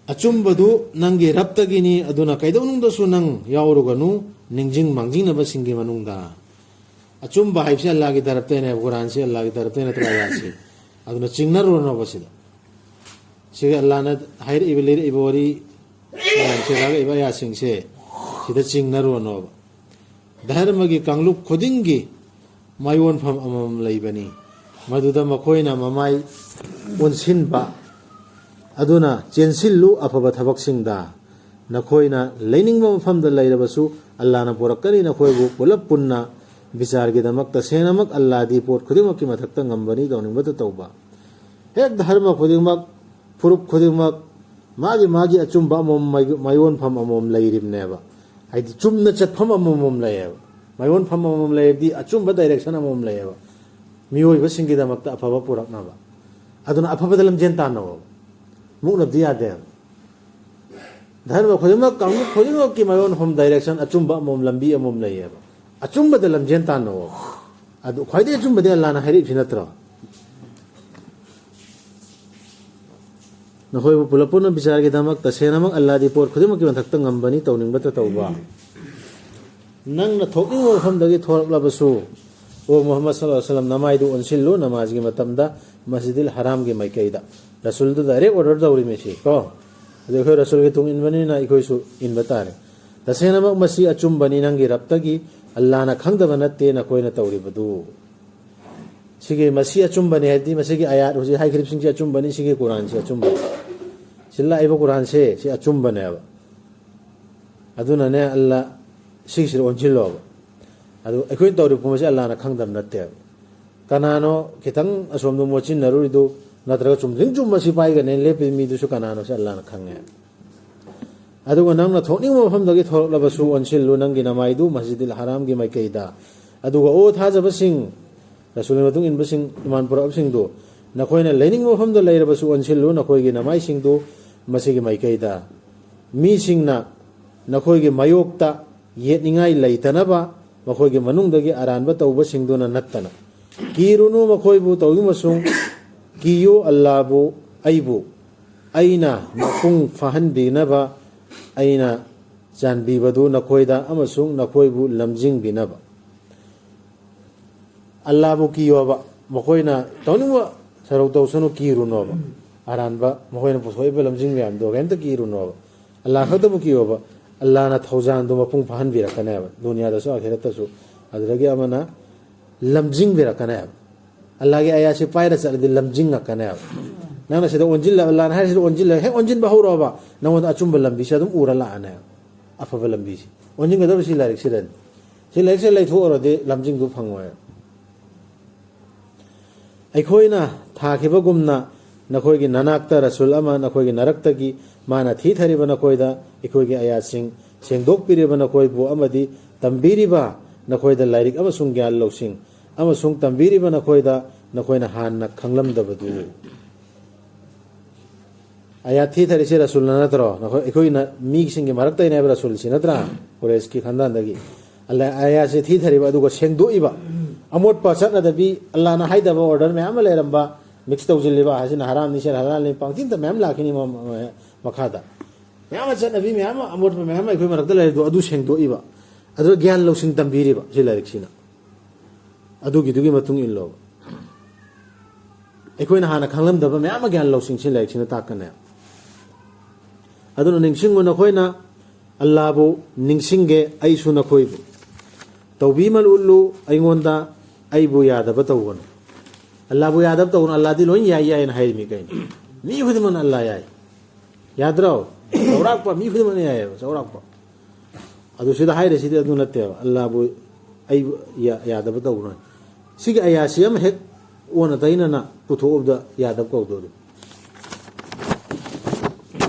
ꯑꯆꯨꯝꯕꯗꯨ ꯅꯪꯒꯤ ꯔꯕꯇꯒꯤꯅꯤ, ꯑꯗꯨꯅ ꯀꯩꯗꯧꯅꯨꯡꯗꯁꯨ ꯅꯪ ꯌꯥꯎꯔꯨꯒꯅꯨ ꯅꯤꯡꯁꯤꯡ ꯃꯥꯡꯖꯤꯡꯅꯕꯁꯤꯡꯒꯤ ꯃꯅꯨꯡꯗ꯫ ꯑꯆꯨꯝꯕ ꯍꯥꯏꯕꯁꯤ ꯑꯜꯂꯥꯍꯒꯤ ꯇꯔꯞꯇꯩꯅꯦꯕ, ꯀꯨꯔꯥꯟꯁꯤ ꯑꯜꯂꯥꯍꯒꯤ ꯇꯔꯞꯇꯩ ꯅꯠꯇ꯭ꯔꯣ ꯑꯌꯥꯠꯁꯤ? ꯑꯗꯨꯅ ꯆꯤꯡꯅꯔꯨꯔꯅꯣꯕ ꯁꯤꯗ꯫ ꯁꯤꯒ ꯑꯜꯂꯥꯍꯅ ꯍꯥꯏꯔꯛꯏꯕ, ꯂꯤꯔꯛꯏꯕ ꯋꯥꯔꯤ ꯃꯌꯥꯝꯁꯦ, ꯂꯥꯛꯂꯛꯏꯕ ꯑꯌꯥꯠꯁꯤꯡꯁꯦ ꯁꯤꯗ ꯆꯤꯡꯅꯔꯨꯔꯅꯣꯕ꯫ ꯙꯔꯃꯒꯤ ꯀꯥꯡꯂꯨꯞ ꯈꯨꯗꯤꯡꯒꯤ ꯃꯥꯏꯑꯣꯟꯐꯝ ꯑꯃꯃꯝ ꯂꯩꯕꯅꯤ꯫ ꯃꯗꯨꯗ ꯃꯈꯣꯏꯅ ꯃꯃꯥꯏ ꯑꯣꯟꯁꯤꯟꯕ ꯑꯗꯨꯅ ꯆꯦꯟꯁꯤꯜꯂꯨ ꯑꯐꯕ ꯊꯕꯛꯁꯤꯡꯗ꯫ ꯅꯈꯣꯏꯅ ꯂꯩꯅꯤꯡꯕ ꯃꯐꯝꯗ ꯂꯩꯔꯕꯁꯨ ꯑꯜꯂꯥꯍꯅ ꯄꯨꯔꯛꯀꯅꯤ ꯅꯈꯣꯏꯕꯨ ꯄꯨꯂꯞ ꯄꯨꯟꯅ ꯕꯤꯆꯥꯔꯒꯤꯗꯃꯛ꯫ ꯇꯁꯦꯡꯅꯃꯛ ꯑꯜꯂꯥꯍꯗꯤ ꯄꯣꯠ ꯈꯨꯗꯤꯡꯃꯛꯀꯤ ꯃꯊꯛꯇ ꯉꯝꯕꯅꯤ, ꯇꯧꯅꯤꯡꯕꯇ ꯇꯧꯕ꯫ ꯍꯦꯛ ꯙꯔꯃ ꯈꯨꯗꯤꯡꯃꯛ, ꯐꯨꯔꯨꯞ ꯈꯨꯗꯤꯡꯃꯛ ꯃꯥꯒꯤ ꯃꯥꯒꯤ ꯑꯆꯨꯝꯕ ꯑꯃꯃꯝ, ꯃꯥꯏ-, ꯃꯥꯏꯑꯣꯟꯐꯝ ꯑꯃꯃꯝ ꯂꯩꯔꯤꯕꯅꯦꯕ꯫ ꯍꯥꯏꯗꯤ ꯆꯨꯝꯅ ꯆꯠꯐꯝ ꯑꯃꯃꯝ ꯂꯩꯌꯦꯕ꯫ ꯃꯥꯏꯑꯣꯟꯐꯝ ꯑꯃꯃꯝ ꯂꯩꯔꯗꯤ ꯑꯆꯨꯝꯕ direction ꯑꯃꯃꯝ ꯂꯩꯌꯦꯕ꯫ ꯃꯤꯑꯣꯏꯕꯁꯤꯡꯒꯤꯗꯃꯛꯇ ꯑꯐꯕ ꯄꯨꯔꯛꯅꯕ꯫ ꯑꯗꯨꯅ ꯑꯐꯕꯗ ꯂꯝꯖꯦꯟ ꯇꯥꯟꯅꯧꯕ꯫ ꯃꯨꯛꯅꯕꯗꯤ ꯌꯥꯗꯦꯕ꯫ ꯙꯔꯃ ꯈꯨꯗꯤꯡꯃꯛ, ꯀꯥꯡꯂꯨꯞ ꯈꯨꯗꯤꯡꯃꯛꯀꯤ ꯃꯥꯏꯑꯣꯟꯐꯝ direction ꯑꯆꯨꯝꯕ ꯑꯃꯃꯝ, ꯂꯝꯕꯤ ꯑꯃꯃꯝ ꯂꯩꯌꯦꯕ꯫ ꯑꯆꯨꯝꯕꯗ ꯂꯝꯖꯦꯟ ꯇꯥꯟꯅꯧꯕ꯫ ꯑꯗꯨ ꯈ꯭ꯋꯥꯏꯗꯒꯤ ꯑꯆꯨꯝꯕꯗꯤ ꯑꯜꯂꯥꯍꯅ ꯍꯥꯏꯔꯛꯏꯁꯤ ꯅꯠꯇ꯭ꯔꯣ? ꯅꯈꯣꯏꯕꯨ ꯄꯨꯂꯞ ꯄꯨꯟꯅ ꯕꯤꯆꯥꯔꯒꯤꯗꯃꯛ꯫ ꯇꯁꯦꯡꯅꯃꯛ ꯑꯜꯂꯥꯍꯗꯤ ꯄꯣꯠ ꯈꯨꯗꯤꯡꯃꯛꯀꯤ ꯃꯊꯛꯇ ꯉꯝꯕꯅꯤ, ꯇꯧꯅꯤꯡꯕꯇ ꯇꯧꯕ꯫ ꯅꯪꯅ ꯊꯣꯛꯅꯤꯡꯕ ꯃꯐꯝꯗꯒꯤ ꯊꯣꯔꯛꯂꯕꯁꯨ, ꯑꯣ ꯃꯨꯍꯝꯃꯗ ꯁꯜꯂꯜꯂꯥꯍꯨ ꯑꯂꯩꯍꯤ ꯋꯥꯁꯜꯂꯝ, ꯅꯃꯥꯏꯗꯨ ꯑꯣꯟꯁꯤꯜꯂꯨ ꯅꯃꯥꯖꯒꯤ ꯃꯇꯝꯗ ꯃꯁꯖꯤꯗꯤꯜ ꯍꯔꯥꯝꯒꯤ ꯃꯥꯏꯀꯩꯗ꯫ ꯔꯁꯨꯜꯗꯨ direct order ꯇꯧꯔꯤꯃꯤ ꯁꯤ ꯀꯣ꯫ ꯑꯗꯨ ꯑꯩꯈꯣꯏ ꯔꯁꯨꯜꯒꯤ ꯇꯨꯡ ꯏꯟꯕꯅꯤꯅ ꯑꯩꯈꯣꯏꯁꯨ ꯏꯟꯕ ꯇꯥꯔꯦ꯫ ꯇꯁꯦꯡꯅꯃꯛ ꯃꯁꯤ ꯑꯆꯨꯝꯕꯅꯤ ꯅꯪꯒꯤ ꯔꯕꯇꯒꯤ, ꯑꯜꯂꯥꯍꯅ ꯈꯪꯗꯕ ꯅꯠꯇꯦ ꯅꯈꯣꯏꯅ ꯇꯧꯔꯤꯕꯗꯨ꯫ ꯁꯤꯒꯤ, ꯃꯁꯤ ꯑꯆꯨꯝꯕꯅꯤ ꯍꯥꯏꯗꯤ ꯃꯁꯤꯒꯤ ꯑꯌꯥꯠ ꯍꯧꯖꯤꯛ ꯍꯥꯏꯈ꯭ꯔꯤꯕꯁꯤꯡꯁꯤ ꯑꯆꯨꯝꯕꯅꯤ, ꯁꯤꯒꯤ ꯀꯨꯔꯥꯟꯁꯤ ꯑꯆꯨꯝꯕꯅꯤ꯫ ꯁꯤ ꯂꯥꯛꯏꯕ ꯀꯨꯔꯥꯟꯁꯦ ꯁꯤ ꯑꯆꯨꯝꯕꯅꯦꯕ꯫ ꯑꯗꯨꯅꯅꯦ ꯑꯜꯂꯥ ꯁꯤꯒꯤꯁꯤꯗ ꯑꯣꯟꯁꯤꯜꯂꯣꯕ꯫ ꯑꯗꯨ ꯑꯩꯈꯣꯏꯅ ꯇꯧꯔꯤꯕ ꯄꯨꯝꯕꯁꯦ ꯑꯜꯂꯥꯍꯅ ꯈꯪꯗꯕ ꯅꯠꯇꯦꯕ꯫ ꯀꯅꯥꯅꯣ ꯈꯤꯇꯪ ꯑꯁꯣꯝꯗ ꯃꯣꯠꯁꯤꯟꯅꯔꯨꯔꯤꯗꯨ, ꯅꯠꯇ꯭ꯔꯒ ꯆꯨꯝꯗ꯭ꯔꯤꯡ ꯆꯨꯝꯕ ꯁꯤꯐꯥꯏꯒꯅꯦ ꯂꯦꯞꯄꯤ ꯃꯤꯗꯨꯁꯨ ꯀꯅꯥꯅꯣ ꯁꯤ ꯑꯜꯂꯥꯍꯅ ꯈꯪꯉꯦ꯫ ꯑꯗꯨꯒ ꯅꯪꯅ ꯊꯣꯛꯅꯤꯡꯕ ꯃꯐꯝꯗꯒꯤ ꯊꯣꯛꯂꯛꯂꯕꯁꯨ ꯑꯣꯟꯁꯤꯜꯂꯨ ꯅꯪꯒꯤ ꯅꯃꯥꯏꯗꯨ ꯃꯁꯖꯤꯗꯤꯜ ꯍꯔꯥꯝꯒꯤ ꯃꯥꯏꯀꯩꯗ꯫ ꯑꯗꯨꯒ ꯑꯣ ꯊꯥꯖꯕꯁꯤꯡ, ꯔꯁꯨꯜꯒꯤ ꯃꯇꯨꯡ ꯏꯟꯕꯁꯤꯡ, ꯏꯃꯥꯟ ꯄꯨꯔꯛꯑꯕꯁꯤꯡꯗꯨ, ꯅꯈꯣꯏꯅ ꯂꯩꯅꯤꯡꯕ ꯃꯐꯝꯗ ꯂꯩꯔꯕꯁꯨ ꯑꯣꯟꯁꯤꯜꯂꯨ ꯅꯈꯣꯏꯒꯤ ꯅꯃꯥꯏꯁꯤꯡꯗꯨ ꯃꯁꯤꯒꯤ ꯃꯥꯏꯀꯩꯗ꯫ ꯃꯤꯁꯤꯡꯅ ꯅꯈꯣꯏꯒꯤ ꯃꯥꯌꯣꯛꯇ ꯌꯦꯠꯅꯤꯡꯉꯥꯏ ꯂꯩꯇꯅꯕ, ꯃꯈꯣꯏꯒꯤ ꯃꯅꯨꯡꯗꯒꯤ ꯑꯔꯥꯟꯕ ꯇꯧꯕꯁꯤꯡꯗꯨꯅ ꯅꯠꯇꯅ꯫ ꯀꯤꯔꯨꯅꯨ ꯃꯈꯣꯏꯕꯨ ꯇꯧꯗꯨꯅꯁꯨ, ꯀꯤꯌꯨ ꯑꯜꯂꯥꯕꯨ, ꯑꯩꯕꯨ, ꯑꯩꯅ ꯃꯄꯨꯡ ꯐꯥꯍꯟꯕꯤꯅꯕ ꯑꯩꯅ ꯆꯥꯟꯕꯤꯕꯗꯨ ꯅꯈꯣꯏꯗ ꯑꯃꯁꯨꯡ ꯅꯈꯣꯏꯕꯨ ꯂꯝꯖꯤꯡꯕꯤꯅꯕ꯫ ꯑꯜꯂꯥꯕꯨ ꯀꯤꯌꯣꯕ, ꯃꯈꯣꯏꯅ ꯇꯧꯅꯤꯡꯕ ꯁꯔꯧ ꯇꯧꯁꯅꯨ, ꯀꯤꯔꯨꯅꯣꯕ꯫ ꯑꯔꯥꯟꯕ ꯃꯈꯣꯏꯅ ꯄꯨꯊꯣꯛꯏꯕ ꯂꯝꯖꯤꯡ ꯃꯌꯥꯝꯗꯣ ꯀꯩꯝꯇ ꯀꯤꯔꯨꯅꯣꯕ꯫ ꯑꯜꯂꯥ ꯈꯛꯇꯕꯨ ꯀꯤꯌꯣꯕ, ꯑꯜꯂꯥꯅ ꯊꯧꯖꯥꯟꯗꯨ ꯃꯄꯨꯡ ꯐꯥꯍꯟꯕꯤꯔꯛꯀꯅꯦꯕ, ꯗꯨꯅꯤꯌꯥꯗꯁꯨ ꯑꯥꯈꯤꯔꯠꯇꯁꯨ꯫ ꯑꯗꯨꯗꯒꯤ ꯑꯃꯅ ꯂꯝꯖꯤꯡꯕꯤꯔꯛꯀꯅꯦꯕ꯫ ꯑꯜꯂꯥꯒꯤ ꯑꯌꯥꯁꯤ ꯄꯥꯏꯔ ꯆꯠꯂꯗꯤ ꯂꯝꯖꯤꯡꯉꯛꯀꯅꯦꯕ꯫ ꯅꯪꯅ ꯁꯤꯗ ꯑꯣꯟꯁꯤꯜꯂ, ꯑꯜꯂꯥꯅ ꯍꯥꯏꯔꯤꯁꯤꯗ ꯑꯣꯟꯁꯤꯜꯂꯒ ꯍꯦꯛ ꯑꯣꯟꯁꯤꯟꯕ ꯍꯧꯔꯛꯑꯕ, ꯅꯉꯣꯟꯗ ꯑꯆꯨꯝꯕ ꯂꯝꯕꯤꯁꯦ ꯑꯗꯨꯝ ꯎꯔ ꯂꯥꯛꯑꯅꯦꯕ꯫ ꯑꯐꯕ ꯂꯝꯕꯤꯁꯦ ꯑꯣꯟꯁꯤꯟꯒꯗꯕ ꯁꯤ ꯂꯥꯏꯔꯤꯛꯁꯤꯗꯅꯤ꯫ ꯁꯤ ꯂꯥꯏꯔꯤꯛꯁꯦ ꯂꯩꯊꯣꯛꯎꯔꯗꯤ ꯂꯝꯖꯤꯡꯗꯨ ꯐꯪꯉꯣꯏ꯫ ꯑꯩꯈꯣꯏꯅ ꯊꯥꯈꯤꯕꯒꯨꯝꯅ ꯅꯈꯣꯏꯒꯤ ꯅꯅꯥꯛꯇ ꯔꯁꯨꯜ ꯑꯃ ꯅꯈꯣꯏꯒꯤ ꯅꯔꯛꯇꯒꯤ ꯃꯥꯅ ꯊꯤꯊꯔꯤꯕ ꯅꯈꯣꯏꯗ ꯑꯩꯈꯣꯏꯒꯤ ꯑꯌꯥꯠꯁꯤꯡ ꯁꯦꯡꯗꯣꯛꯄꯤꯔꯤꯕ ꯅꯈꯣꯏꯕꯨ ꯑꯃꯗꯤ ꯇꯝꯕꯤꯔꯤꯕ ꯅꯈꯣꯏꯗ ꯂꯥꯏꯔꯤꯛ ꯑꯃꯁꯨꯡ ꯒ꯭ꯌꯥꯟ ꯂꯧꯁꯤꯡ ꯑꯃꯁꯨꯡ ꯇꯝꯕꯤꯔꯤꯕ ꯅꯈꯣꯏꯗ ꯅꯈꯣꯏꯅ ꯍꯥꯟꯅ ꯈꯪꯂꯝꯗꯕꯗꯨ꯫ ꯑꯌꯥꯠ ꯊꯤꯊꯔꯤꯁꯦ ꯔꯁꯨꯜꯅ ꯅꯠꯇ꯭ꯔꯣ? ꯅꯈꯣꯏ, ꯑꯩꯈꯣꯏꯅ ꯃꯤꯁꯤꯡꯒꯤ ꯃꯔꯛꯇꯩꯅꯦꯕ ꯔꯁꯨꯜꯁꯤ, ꯅꯠꯇ꯭ꯔꯥ? ꯀꯨꯔꯦꯁꯀꯤ ꯈꯥꯟꯗꯥꯟꯗꯒꯤ꯫ ꯑꯜꯂꯥ ꯑꯌꯥꯠꯁꯦ ꯊꯤꯊꯔꯤꯕ, ꯑꯗꯨꯒ ꯁꯦꯡꯗꯣꯛꯏꯕ꯫ ꯑꯃꯣꯠꯄ ꯆꯠꯅꯗꯕꯤ, ꯑꯜꯂꯥꯅ ꯍꯥꯏꯗꯕ ꯑꯣꯔꯗꯔ ꯃꯌꯥꯝ ꯑꯃ ꯂꯩꯔꯝꯕ, ꯃꯤꯛꯁ ꯇꯧꯁꯤꯜꯂꯤꯕ, ꯍꯥꯏꯁꯤꯅ ꯍꯔꯥꯝꯅꯤ, ꯁꯤꯅ ꯍꯂꯥꯜꯅꯤ, ꯄꯪꯊꯤꯟꯗ ꯃꯌꯥꯝ ꯂꯥꯛꯈꯤꯅꯤ ꯃ-, ꯃ-, ꯃꯈꯥꯗ꯫ ꯃꯌꯥꯝ ꯑꯃ ꯆꯠꯅꯕꯤ, ꯃꯌꯥꯝ ꯑꯃ ꯑꯃꯣꯠꯄ ꯃꯌꯥꯝ ꯑꯃ ꯑꯩꯈꯣꯏ ꯃꯔꯛꯇ ꯂꯩꯔꯤꯗꯣ, ꯑꯗꯨ ꯁꯦꯡꯗꯣꯛꯏꯕ꯫ ꯑꯗꯨꯒ ꯒ꯭ꯌꯥꯟ ꯂꯧꯁꯤꯡ ꯇꯝꯕꯤꯔꯤꯕ ꯁꯤ ꯂꯥꯏꯔꯤꯛꯁꯤꯅ꯫ ꯑꯗꯨꯒꯤꯗꯨꯒꯤ ꯃꯇꯨꯡ ꯏꯜꯂꯣꯕ꯫ ꯑꯩꯈꯣꯏꯅ ꯍꯥꯟꯅ ꯈꯪꯂꯝꯗꯕ ꯃꯌꯥꯝ ꯑꯃ ꯒ꯭ꯌꯥꯟ ꯂꯧꯁꯤꯡꯁꯤ ꯂꯥꯏꯔꯤꯛꯁꯤꯅ ꯇꯥꯛꯀꯅꯦꯕ꯫ ꯑꯗꯨꯅ ꯅꯤꯡꯁꯤꯡꯉꯨ, ꯅꯈꯣꯏꯅ ꯑꯜꯂꯥꯕꯨ ꯅꯤꯡꯁꯤꯡꯒꯦ, ꯑꯩꯁꯨ ꯅꯈꯣꯏꯕꯨ꯫ ꯇꯧꯕꯤꯃꯜ ꯎꯠꯂꯨ ꯑꯩꯉꯣꯟꯗ, ꯑꯩꯕꯨ ꯌꯥꯗꯕ ꯇꯧꯒꯅꯨ꯫ ꯑꯜꯂꯥꯕꯨ ꯌꯥꯗꯕ ꯇꯧꯒꯅꯨ, ꯑꯜꯂꯥꯗꯤ ꯂꯣꯏ ꯌꯥꯏ ꯌꯥꯏꯅ ꯍꯥꯏꯔꯤꯃꯤ ꯀꯩꯅꯣ? ꯃꯤ ꯈꯨꯗꯤꯡꯃꯛꯅ ꯑꯜꯂꯥ ꯌꯥꯏ꯫ ꯌꯥꯗ꯭ꯔꯣ? ꯆꯥꯎꯔꯥꯛꯄ ꯃꯤ ꯈꯨꯗꯤꯡꯃꯛꯅ ꯌꯥꯏꯌꯦꯕ, ꯆꯥꯎꯔꯥꯛꯄ꯫ ꯑꯗꯨ ꯁꯤꯗ ꯍꯥꯏꯔꯤꯁꯤꯗꯤ ꯑꯗꯨ ꯅꯠꯇꯦꯕ, ꯑꯜꯂꯥꯕꯨ ꯑꯩꯕꯨ ꯌꯥ-, ꯌꯥꯗꯕ ꯇꯧꯒꯅꯨ꯫ ꯁꯤꯒꯤ ꯑꯌꯥꯁꯤ ꯑꯃ ꯍꯦꯛ ꯑꯣꯟꯅ ꯇꯩꯅꯅ ꯄꯨꯊꯣꯛꯎꯕꯗ ꯌꯥꯗꯕ ꯀꯧꯗꯣꯔꯤ꯫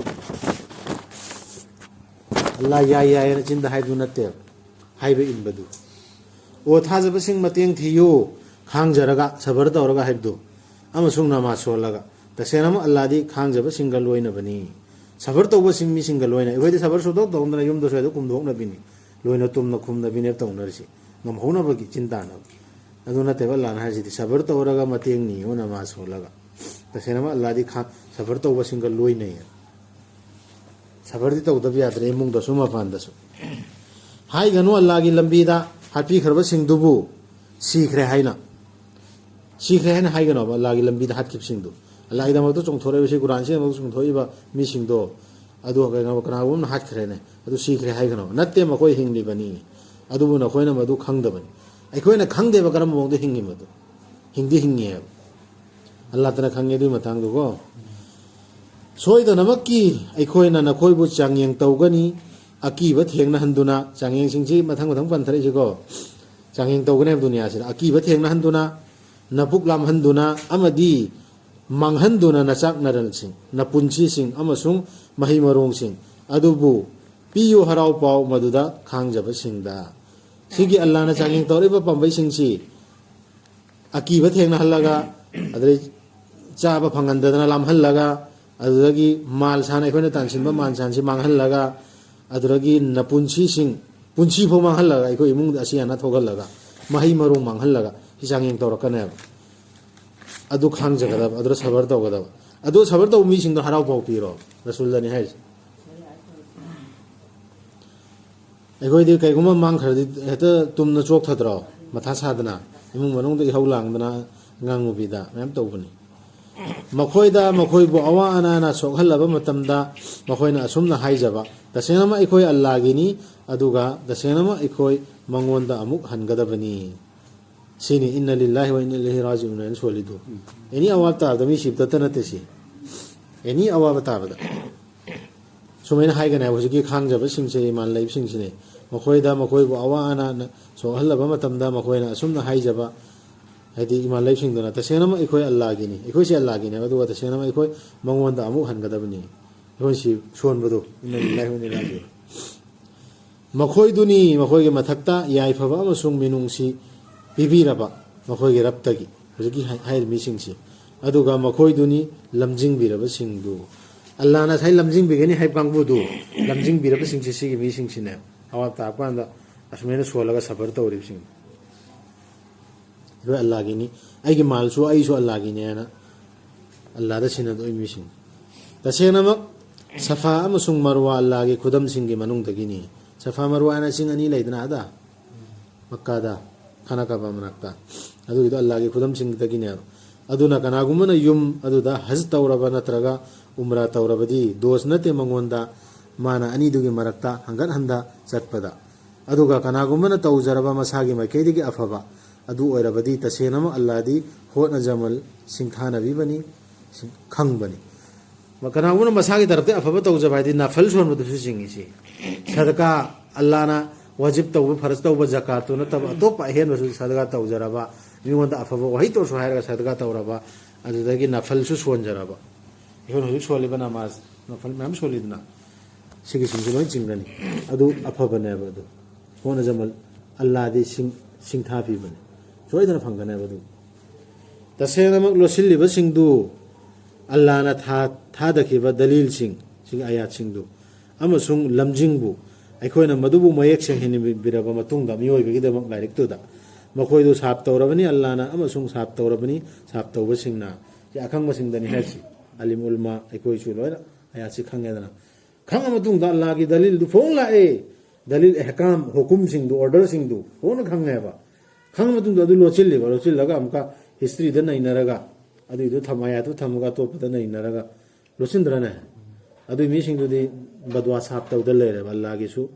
ꯑꯜꯂꯥ ꯌꯥꯏ ꯌꯥꯏꯅ ꯆꯤꯟꯗ ꯍꯥꯏꯗꯨ ꯅꯠꯇꯦꯕ, ꯍꯥꯏꯕ ꯏꯟꯕꯗꯨ꯫ ꯑꯣ ꯊꯥꯖꯕꯁꯤꯡ, ꯃꯇꯦꯡ ꯊꯤꯌꯨ, ꯈꯥꯡꯖꯔꯒ, ꯁꯕꯔ ꯇꯧꯔꯒ ꯍꯥꯏꯕꯗꯨ, ꯑꯃꯁꯨꯡ ꯅꯃꯥꯖ ꯁꯣꯜꯂꯒ꯫ ꯇꯁꯦꯡꯅꯃꯛ ꯑꯜꯂꯥꯗꯤ ꯈꯥꯡꯖꯕꯁꯤꯡꯒ ꯂꯣꯏꯅꯕꯅꯤ꯫ ꯁꯕꯔ ꯇꯧꯕꯁꯤꯡ ꯃꯤꯁꯤꯡꯒ ꯂꯣꯏꯅ꯫ ꯑꯩꯈꯣꯏꯗꯤ ꯁꯕꯔ ꯁꯨꯡꯇꯧ ꯇꯧꯗꯅ ꯌꯨꯝꯗ ꯁ꯭ꯋꯥꯏꯗ ꯀꯨꯝꯊꯣꯛꯅꯕꯤꯅꯤ, ꯂꯣꯏꯅ ꯇꯨꯝꯅ ꯈꯨꯝꯅꯕꯤꯅꯦꯕ ꯇꯧꯅꯔꯤꯁꯤ, ꯉꯝꯍꯧꯅꯕꯒꯤ ꯆꯤꯟ ꯇꯥꯅꯕ꯫ ꯑꯗꯨ ꯅꯠꯇꯦꯕ ꯑꯜꯂꯥꯅ ꯍꯥꯏꯁꯤꯗꯤ, ꯁꯕꯔ ꯇꯧꯔꯒ ꯃꯇꯦꯡ ꯅꯤꯌꯣ, ꯅꯃꯥꯖ ꯁꯣꯜꯂꯒ꯫ ꯇꯁꯦꯡꯅꯃꯛ ꯑꯜꯂꯥꯗꯤ ꯈꯥ-, ꯁꯕꯔ ꯇꯧꯕꯁꯤꯡꯒ ꯂꯣꯏꯅꯩ꯫ ꯁꯕꯔꯗꯤ ꯇꯧꯗꯕ ꯌꯥꯗ꯭ꯔꯦ, ꯏꯃꯨꯡꯗꯁꯨ ꯃꯄꯥꯟꯗꯁꯨ꯫ ꯍꯥꯏꯒꯅꯨ ꯑꯜꯂꯥꯒꯤ ꯂꯝꯕꯤꯗ ꯍꯥꯠꯄꯤꯈ꯭ꯔꯕꯁꯤꯡꯗꯨꯕꯨ ꯁꯤꯈ꯭ꯔꯦ ꯍꯥꯏꯅ, ꯁꯤꯈ꯭ꯔꯦ ꯍꯥꯏꯅ ꯍꯥꯏꯒꯅꯣꯕ ꯑꯜꯂꯥꯒꯤꯗꯃꯛꯇ ꯆꯣꯡꯊꯣꯔꯛꯏꯕ ꯁꯤ ꯀꯨꯔꯥꯟꯁꯤꯗꯃꯛꯇ ꯆꯣꯡꯊꯣꯔꯛꯏꯕ ꯃꯤꯁꯤꯡꯗꯣ꯫ ꯑꯗꯨ ꯀꯩꯅꯣ, ꯀꯅꯥꯒꯨꯝꯕ ꯑꯃꯅ ꯍꯥꯠꯈ꯭ꯔꯦꯅꯦ, ꯑꯗꯨ ꯁꯤꯈ꯭ꯔꯦ ꯍꯥꯏꯒꯅꯣ꯫ ꯅꯠꯇꯦ, ꯃꯈꯣꯏ ꯍꯤꯡꯂꯤꯕꯅꯤ, ꯑꯗꯨꯕꯨ ꯅꯈꯣꯏꯅ ꯃꯗꯨ ꯈꯪꯗꯕꯅꯤ꯫ ꯑꯩꯈꯣꯏꯅ ꯈꯪꯗꯦꯕ ꯀꯔꯝꯕ ꯃꯑꯣꯡꯗ ꯍꯤꯡꯉꯤ ꯃꯗꯨ꯫ ꯍꯤꯡꯗꯤ ꯍꯤꯡꯉꯤ ꯍꯥꯏꯕ꯫ ꯑꯜꯂꯥꯇꯅ ꯈꯪꯉꯦ ꯑꯗꯨꯒꯤ ꯃꯇꯥꯡꯗꯨꯀꯣ꯫ ꯁꯣꯏꯗꯅꯃꯛꯀꯤ ꯑꯩꯈꯣꯏꯅ ꯅꯈꯣꯏꯕꯨ ꯆꯥꯡꯌꯦꯡ ꯇꯧꯒꯅꯤ꯫ ꯑꯀꯤꯕ ꯊꯦꯡꯅꯍꯟꯗꯨꯅ, ꯆꯥꯡꯌꯦꯡꯁꯤꯡꯁꯤ ꯃꯊꯪ ꯃꯊꯪ ꯄꯟꯊꯔꯛꯏꯁꯤꯀꯣ꯫ ꯆꯥꯡꯌꯦꯡ ꯇꯧꯒꯅꯤ ꯍꯥꯏꯕ ꯗꯨꯅꯤꯌꯥꯁꯤꯗ꯫ ꯑꯀꯤꯕ ꯊꯦꯡꯅꯍꯟꯗꯨꯅ, ꯅꯄꯨꯛ ꯂꯥꯝꯍꯟꯗꯨꯅ ꯑꯃꯗꯤ ꯃꯥꯡꯍꯟꯗꯨꯅ ꯅꯆꯥꯛ ꯅꯔꯜꯁꯤꯡ, ꯅꯄꯨꯟꯁꯤꯁꯤꯡ ꯑꯃꯁꯨꯡ ꯃꯍꯩ ꯃꯔꯣꯡꯁꯤꯡ ꯑꯗꯨꯕꯨ ꯄꯤꯌꯨ ꯍꯔꯥꯎ ꯄꯥꯎ ꯃꯗꯨꯗ ꯈꯥꯡꯖꯕꯁꯤꯡꯗ꯫ ꯁꯤꯒꯤ ꯑꯜꯂꯥꯅ ꯆꯥꯡꯌꯦꯡ ꯇꯧꯔꯛꯏꯕ ꯄꯥꯝꯕꯩꯁꯤꯡꯁꯤ ꯑꯀꯤꯕ ꯊꯦꯡꯅꯍꯜꯂꯒ, ꯑꯗꯩ ꯆꯥꯕ ꯐꯪꯍꯟꯗꯗꯅ ꯂꯥꯝꯍꯜꯂꯒ, ꯑꯗꯨꯗꯒꯤ ꯃꯥꯜ ꯁꯥꯟ, ꯑꯩꯈꯣꯏꯅ ꯇꯥꯟꯁꯤꯟꯕ ꯃꯥꯜ ꯁꯥꯟꯁꯤ ꯃꯥꯡꯍꯜꯂꯒ, ꯑꯗꯨꯗꯒꯤ ꯅꯄꯨꯟꯁꯤꯁꯤꯡ, ꯄꯨꯟꯁꯤꯐꯥꯎ ꯃꯥꯡꯍꯜꯂꯒ, ꯑꯩꯈꯣꯏ ꯏꯃꯨꯡꯗ ꯑꯁꯤ ꯑꯅꯥ ꯊꯣꯛꯍꯜꯂꯒ, ꯃꯍꯩ ꯃꯔꯣꯡ ꯃꯥꯡꯍꯜꯂꯒ, ꯁꯤ ꯆꯥꯡꯌꯦꯡ ꯇꯧꯔꯛꯀꯅꯦꯕ꯫ ꯑꯗꯨ ꯈꯥꯡꯖꯒꯗꯕ, ꯑꯗꯨꯗ ꯁꯕꯔ ꯇꯧꯒꯗꯕ꯫ ꯑꯗꯨ ꯁꯕꯔ ꯇꯧꯕ ꯃꯤꯁꯤꯡꯗꯣ ꯍꯔꯥꯎ ꯄꯥꯎ ꯄꯤꯔꯣ, ꯔꯁꯨꯜꯗꯅꯤ ꯍꯥꯏꯔꯤꯁꯦ꯫ ꯑꯩꯈꯣꯏꯗꯤ ꯀꯩꯒꯨꯝꯕ ꯃꯥꯡꯈ꯭ꯔꯗꯤ ꯍꯦꯛꯇ ꯇꯨꯝꯅ ꯆꯣꯛꯊꯗ꯭ꯔꯣ? ꯃꯊꯥ ꯁꯥꯗꯅ, ꯏꯃꯨꯡ ꯃꯅꯨꯡꯗ ꯏꯍꯧ ꯂꯥꯡꯗꯅ, ꯑꯉꯥꯡ ꯅꯨꯕꯤꯗ ꯃꯌꯥꯝ ꯇꯧꯕꯅꯤ꯫ ꯃꯈꯣꯏꯗ ꯃꯈꯣꯏꯕꯨ ꯑꯋꯥ ꯑꯅꯥꯅ ꯁꯣꯛꯍꯜꯂꯕ ꯃꯇꯝꯗ ꯃꯈꯣꯏꯅ ꯑꯁꯨꯝꯅ ꯍꯥꯏꯖꯕ, "ꯇꯁꯦꯡꯅꯃꯛ ꯑꯩꯈꯣꯏ ꯑꯜꯂꯥꯒꯤꯅꯤ, ꯑꯗꯨꯒ ꯇꯁꯦꯡꯅꯃꯛ ꯑꯩꯈꯣꯏ ꯃꯉꯣꯟꯗ ꯑꯃꯨꯛ ꯍꯟꯒꯗꯕꯅꯤ"꯫ ꯁꯤꯅꯤ "ꯏꯟꯅ ꯂꯤꯜꯂꯥꯍꯤ ꯋꯥ ꯏꯟꯅ ꯏꯂꯩꯍꯤ ꯔꯥꯖꯤꯎꯟ" ꯍꯥꯏꯅ ꯁꯣꯜꯂꯤꯗꯨ꯫ ꯑꯦꯅꯤ ꯑꯋꯥꯕ ꯇꯥꯕꯗ ꯃꯤ ꯁꯤꯕꯇ ꯅꯠꯇꯦ ꯁꯤ꯫ ꯑꯦꯅꯤ ꯑꯋꯥꯕ ꯇꯥꯕꯗ꯫ ꯁꯨꯃꯥꯏꯅ ꯍꯥꯏꯒꯅꯤ ꯍꯥꯏꯕ ꯍꯧꯖꯤꯛꯀꯤ ꯈꯥꯡꯖꯕꯁꯤꯡꯁꯦ, ꯏꯃꯥꯟ ꯂꯩꯕꯁꯤꯡꯁꯤꯅꯦ꯫ ꯃꯈꯣꯏꯗ ꯃꯈꯣꯏꯕꯨ ꯑꯋꯥ ꯑꯅꯥꯅ ꯁꯣꯛꯍꯜꯂꯕ ꯃꯇꯝꯗ ꯃꯈꯣꯏꯅ ꯑꯁꯨꯝꯅ ꯍꯥꯏꯖꯕ, ꯍꯥꯏꯗꯤ ꯏꯃꯥꯟ ꯂꯩꯕꯁꯤꯡꯗꯨꯅ, "ꯇꯁꯦꯡꯅꯃꯛ ꯑꯩꯈꯣꯏ ꯑꯜꯂꯥꯒꯤꯅꯤ, ꯑꯩꯈꯣꯏꯁꯦ ꯑꯜꯂꯥꯒꯤꯅꯦꯕ, ꯑꯗꯨꯒ ꯇꯁꯦꯡꯅꯃꯛ ꯑꯩꯈꯣꯏ ꯃꯉꯣꯟꯗ ꯑꯃꯨꯛ ꯍꯟꯒꯗꯕꯅꯤ"꯫ ꯑꯩꯈꯣꯏ ꯁꯤ ꯁꯣꯟꯕꯗꯣ, "ꯏꯟꯅ ꯂꯤꯜꯂꯥꯍꯤ ꯋꯥ ꯏꯟꯅ ꯏꯂꯩꯍꯤ ꯔꯥꯖꯤꯎꯟ"꯫ ꯃꯈꯣꯏꯗꯨꯅꯤ ꯃꯈꯣꯏꯒꯤ ꯃꯊꯛꯇ ꯌꯥꯏꯐꯕ ꯑꯃꯁꯨꯡ ꯃꯤꯅꯨꯡꯁꯤ ꯄꯤꯕꯤꯔꯕ ꯃꯈꯣꯏꯒꯤ ꯔꯕꯇꯒꯤ, ꯍꯧꯖꯤꯛꯀꯤ ꯍꯥꯏ-, ꯍꯥꯏꯔꯤꯕ ꯃꯤꯁꯤꯡꯁꯤ꯫ ꯑꯗꯨꯒ ꯃꯈꯣꯏꯗꯨꯅꯤ ꯂꯝꯖꯤꯡꯕꯤꯔꯕꯁꯤꯡꯗꯨ꯫ ꯑꯜꯂꯥꯅ ꯉꯁꯥꯏ ꯂꯝꯖꯤꯡꯕꯤꯒꯅꯤ ꯍꯥꯏꯕ ꯀꯥꯡꯕꯨꯗꯨ, ꯂꯝꯖꯤꯡꯕꯤꯔꯕꯁꯤꯡꯁꯤ ꯁꯤꯒꯤ ꯃꯤꯁꯤꯡꯁꯤꯅꯦ꯫ ꯑꯋꯥꯕ ꯇꯥꯔꯛꯄ ꯀꯥꯟꯗ ꯑꯁꯨꯃꯥꯏꯅ ꯁꯣꯜꯂꯒ ꯁꯐꯔ ꯇꯧꯔꯤꯕꯁꯤꯡ꯫ ꯑꯩꯈꯣꯏ ꯑꯜꯂꯥꯒꯤꯅꯤ, ꯑꯩꯒꯤ ꯃꯥꯜꯁꯨ ꯑꯩꯁꯨ ꯑꯜꯂꯥꯒꯤꯅꯦꯅ ꯑꯜꯂꯥꯗ ꯁꯤꯟꯅꯗꯣꯏ ꯃꯤꯁꯤꯡ꯫ ꯇꯁꯦꯡꯅꯃꯛ ꯁꯐꯥ ꯑꯃꯁꯨꯡ ꯃꯔꯋꯥ ꯑꯜꯂꯥꯒꯤ ꯈꯨꯗꯝꯁꯤꯡꯒꯤ ꯃꯅꯨꯡꯗꯒꯤꯅꯤ꯫ ꯁꯐꯥ ꯃꯔꯋꯥ ꯍꯥꯏꯅ ꯆꯤꯡ ꯑꯅꯤ ꯂꯩꯗꯅ ꯑꯗ, ꯃꯛꯀꯥꯗ, ꯈꯥꯅ ꯀꯥꯕꯥ ꯃꯅꯥꯛꯇ꯫ ꯑꯗꯨꯒꯤꯗꯣ ꯑꯜꯂꯥꯒꯤ ꯈꯨꯗꯝꯁꯤꯡꯗꯒꯤꯅꯦꯕ꯫ ꯑꯗꯨꯅ ꯀꯅꯥꯒꯨꯝꯕꯅ ꯌꯨꯝ ꯑꯗꯨꯗ ꯍꯖ ꯇꯧꯔꯕ ꯅꯠꯇ꯭ꯔꯒ ꯎꯝꯔꯥ ꯇꯧꯔꯕꯗꯤ ꯗꯣꯁ ꯅꯠꯇꯦ ꯃꯉꯣꯟꯗ, ꯃꯥꯅ ꯑꯅꯤꯗꯨꯒꯤ ꯃꯔꯛꯇ ꯍꯪꯒꯠ ꯍꯟꯗ ꯆꯠꯄꯗ꯫ ꯑꯗꯨꯒ ꯀꯅꯥꯒꯨꯝꯕꯅ ꯇꯧꯖꯔꯕ ꯃꯁꯥꯒꯤ ꯃꯥꯏꯀꯩꯗꯒꯤ ꯑꯐꯕ ꯑꯗꯨ ꯑꯣꯏꯔꯕꯗꯤ ꯇꯁꯦꯡꯅꯃꯛ ꯑꯜꯂꯥꯗꯤ ꯍꯣꯠꯅꯖꯃꯜ, ꯁꯤꯡꯊꯥꯅꯕꯤꯕꯅꯤ, ꯁꯤꯡ-, ꯈꯪꯕꯅꯤ꯫ ꯀꯅꯥꯒꯨꯝꯕꯅ ꯃꯁꯥꯒꯤ ꯇꯔꯞꯇ ꯑꯐꯕ ꯇꯧꯖꯕ ꯍꯥꯏꯗꯤ ꯅꯐꯜ ꯁꯣꯟꯕꯗꯁꯨ ꯆꯤꯡꯉꯤ ꯁꯤ꯫ ꯁꯗꯀꯥ, ꯑꯜꯂꯥꯅ ꯋꯥꯖꯤꯕ ꯇꯧꯕ, ꯐꯔꯖ ꯇꯧꯕ ꯖꯀꯥꯠꯇꯨ ꯅꯠꯇꯕ ꯑꯇꯣꯞꯄ ꯑꯍꯦꯟꯕꯁꯨ ꯁꯗꯀꯥ ꯇꯧꯖꯔꯕ, ꯃꯤꯉꯣꯟꯗ ꯑꯐꯕ ꯋꯥꯍꯩ ꯇꯧꯔꯁꯨ ꯍꯥꯏꯔꯒ ꯁꯗꯀꯥ ꯇꯧꯔꯕ, ꯑꯗꯨꯗꯒꯤ ꯅꯐꯜꯁꯨ ꯁꯣꯟꯖꯔꯕ꯫ ꯑꯩꯈꯣꯏꯅ ꯍꯧꯖꯤꯛ ꯁꯣꯜꯂꯤꯕ ꯅꯃꯥꯖ, ꯅꯐꯜ ꯃꯌꯥꯝ ꯁꯣꯜꯂꯤꯗꯅ, ꯁꯤꯒꯤꯁꯤꯡꯁꯦ ꯂꯣꯏ ꯆꯤꯡꯒꯅꯤ꯫ ꯑꯗꯨ ꯑꯐꯕꯅꯦꯕ꯫ ꯑꯗꯨ ꯍꯣꯠꯅꯖꯃꯜ, ꯑꯜꯂꯥꯗꯤ ꯁꯤꯡ-, ꯁꯤꯡꯊꯥ ꯄꯤꯕꯅꯦ, ꯁꯣꯏꯗꯅ ꯐꯪꯒꯅꯦꯕ꯫ ꯑꯗꯨ ꯇꯁꯦꯡꯅꯃꯛ ꯂꯣꯠꯁꯤꯜꯂꯤꯕꯁꯤꯡꯗꯨ ꯑꯜꯂꯥꯅ ꯊꯥ-, ꯊꯥꯗꯈꯤꯕ ꯗꯂꯤꯜꯁꯤꯡ, ꯁꯤꯒꯤ ꯑꯌꯥꯠꯁꯤꯡꯗꯨ, ꯑꯃꯁꯨꯡ ꯂꯝꯖꯤꯡꯕꯨ ꯑꯩꯈꯣꯏꯅ ꯃꯗꯨꯕꯨ ꯃꯌꯦꯛ ꯁꯦꯡꯍꯟꯕꯤꯔꯕ ꯃꯇꯨꯡꯗ ꯃꯤꯑꯣꯏꯕꯒꯤꯗꯃꯛ ꯂꯥꯏꯔꯤꯛꯇꯨꯗ ꯃꯈꯣꯏꯗꯨ ꯁꯥꯞ ꯇꯧꯔꯕꯅꯤ ꯑꯜꯂꯥꯅ, ꯑꯃꯁꯨꯡ ꯁꯥꯞ ꯇꯧꯔꯕꯅꯤ ꯁꯥꯞ ꯇꯧꯕꯁꯤꯡꯅ꯫ ꯁꯤ ꯑꯈꯪꯕꯁꯤꯡꯗꯅꯤ ꯍꯥꯏꯔꯤꯁꯤ꯫ ꯑꯂꯤꯝ ꯎꯂꯃꯥ ꯑꯩꯈꯣꯏꯁꯨ ꯂꯣꯏꯅ ꯑꯌꯥꯠꯁꯤ ꯈꯪꯉꯦꯗꯅ꯫ ꯈꯪꯉ ꯃꯇꯨꯡꯗ ꯑꯜꯂꯥꯒꯤ ꯗꯂꯤꯜꯗꯨ ꯐꯣꯡ ꯂꯥꯛꯑꯦ꯫ ꯗꯂꯤꯜ, ꯑꯍꯀꯥꯝ, ꯍꯨꯀꯨꯝꯁꯤꯡꯗꯨ, ꯑꯣꯔꯗꯔꯁꯤꯡꯗꯨ ꯐꯣꯡꯅ ꯈꯪꯉꯦꯕ꯫ ꯈꯪꯉ ꯃꯇꯨꯡꯗ ꯑꯗꯨ ꯂꯣꯠꯁꯤꯜꯂꯤꯕ, ꯂꯣꯠꯁꯤꯜꯂꯒ ꯑꯃꯨꯛꯀ ꯍꯤꯁꯇ꯭ꯔꯤꯗ ꯅꯩꯅꯔꯒ, ꯑꯗꯨꯏꯗꯨ ꯊꯝ-, ꯑꯌꯥꯠꯇꯨ ꯊꯝꯃꯒ ꯑꯇꯣꯞꯄꯗ ꯅꯩꯅꯔꯒ ꯂꯣꯠꯁꯤꯟꯗ꯭ꯔꯅꯦ? ꯑꯗꯨꯏ ꯃꯤꯁꯤꯡꯗꯨꯗꯤ ꯕꯗꯋꯥ ꯁꯥꯞ ꯇꯧꯗ ꯂꯩꯔꯦꯕ ꯑꯜꯂꯥꯒꯤꯁꯨ꯫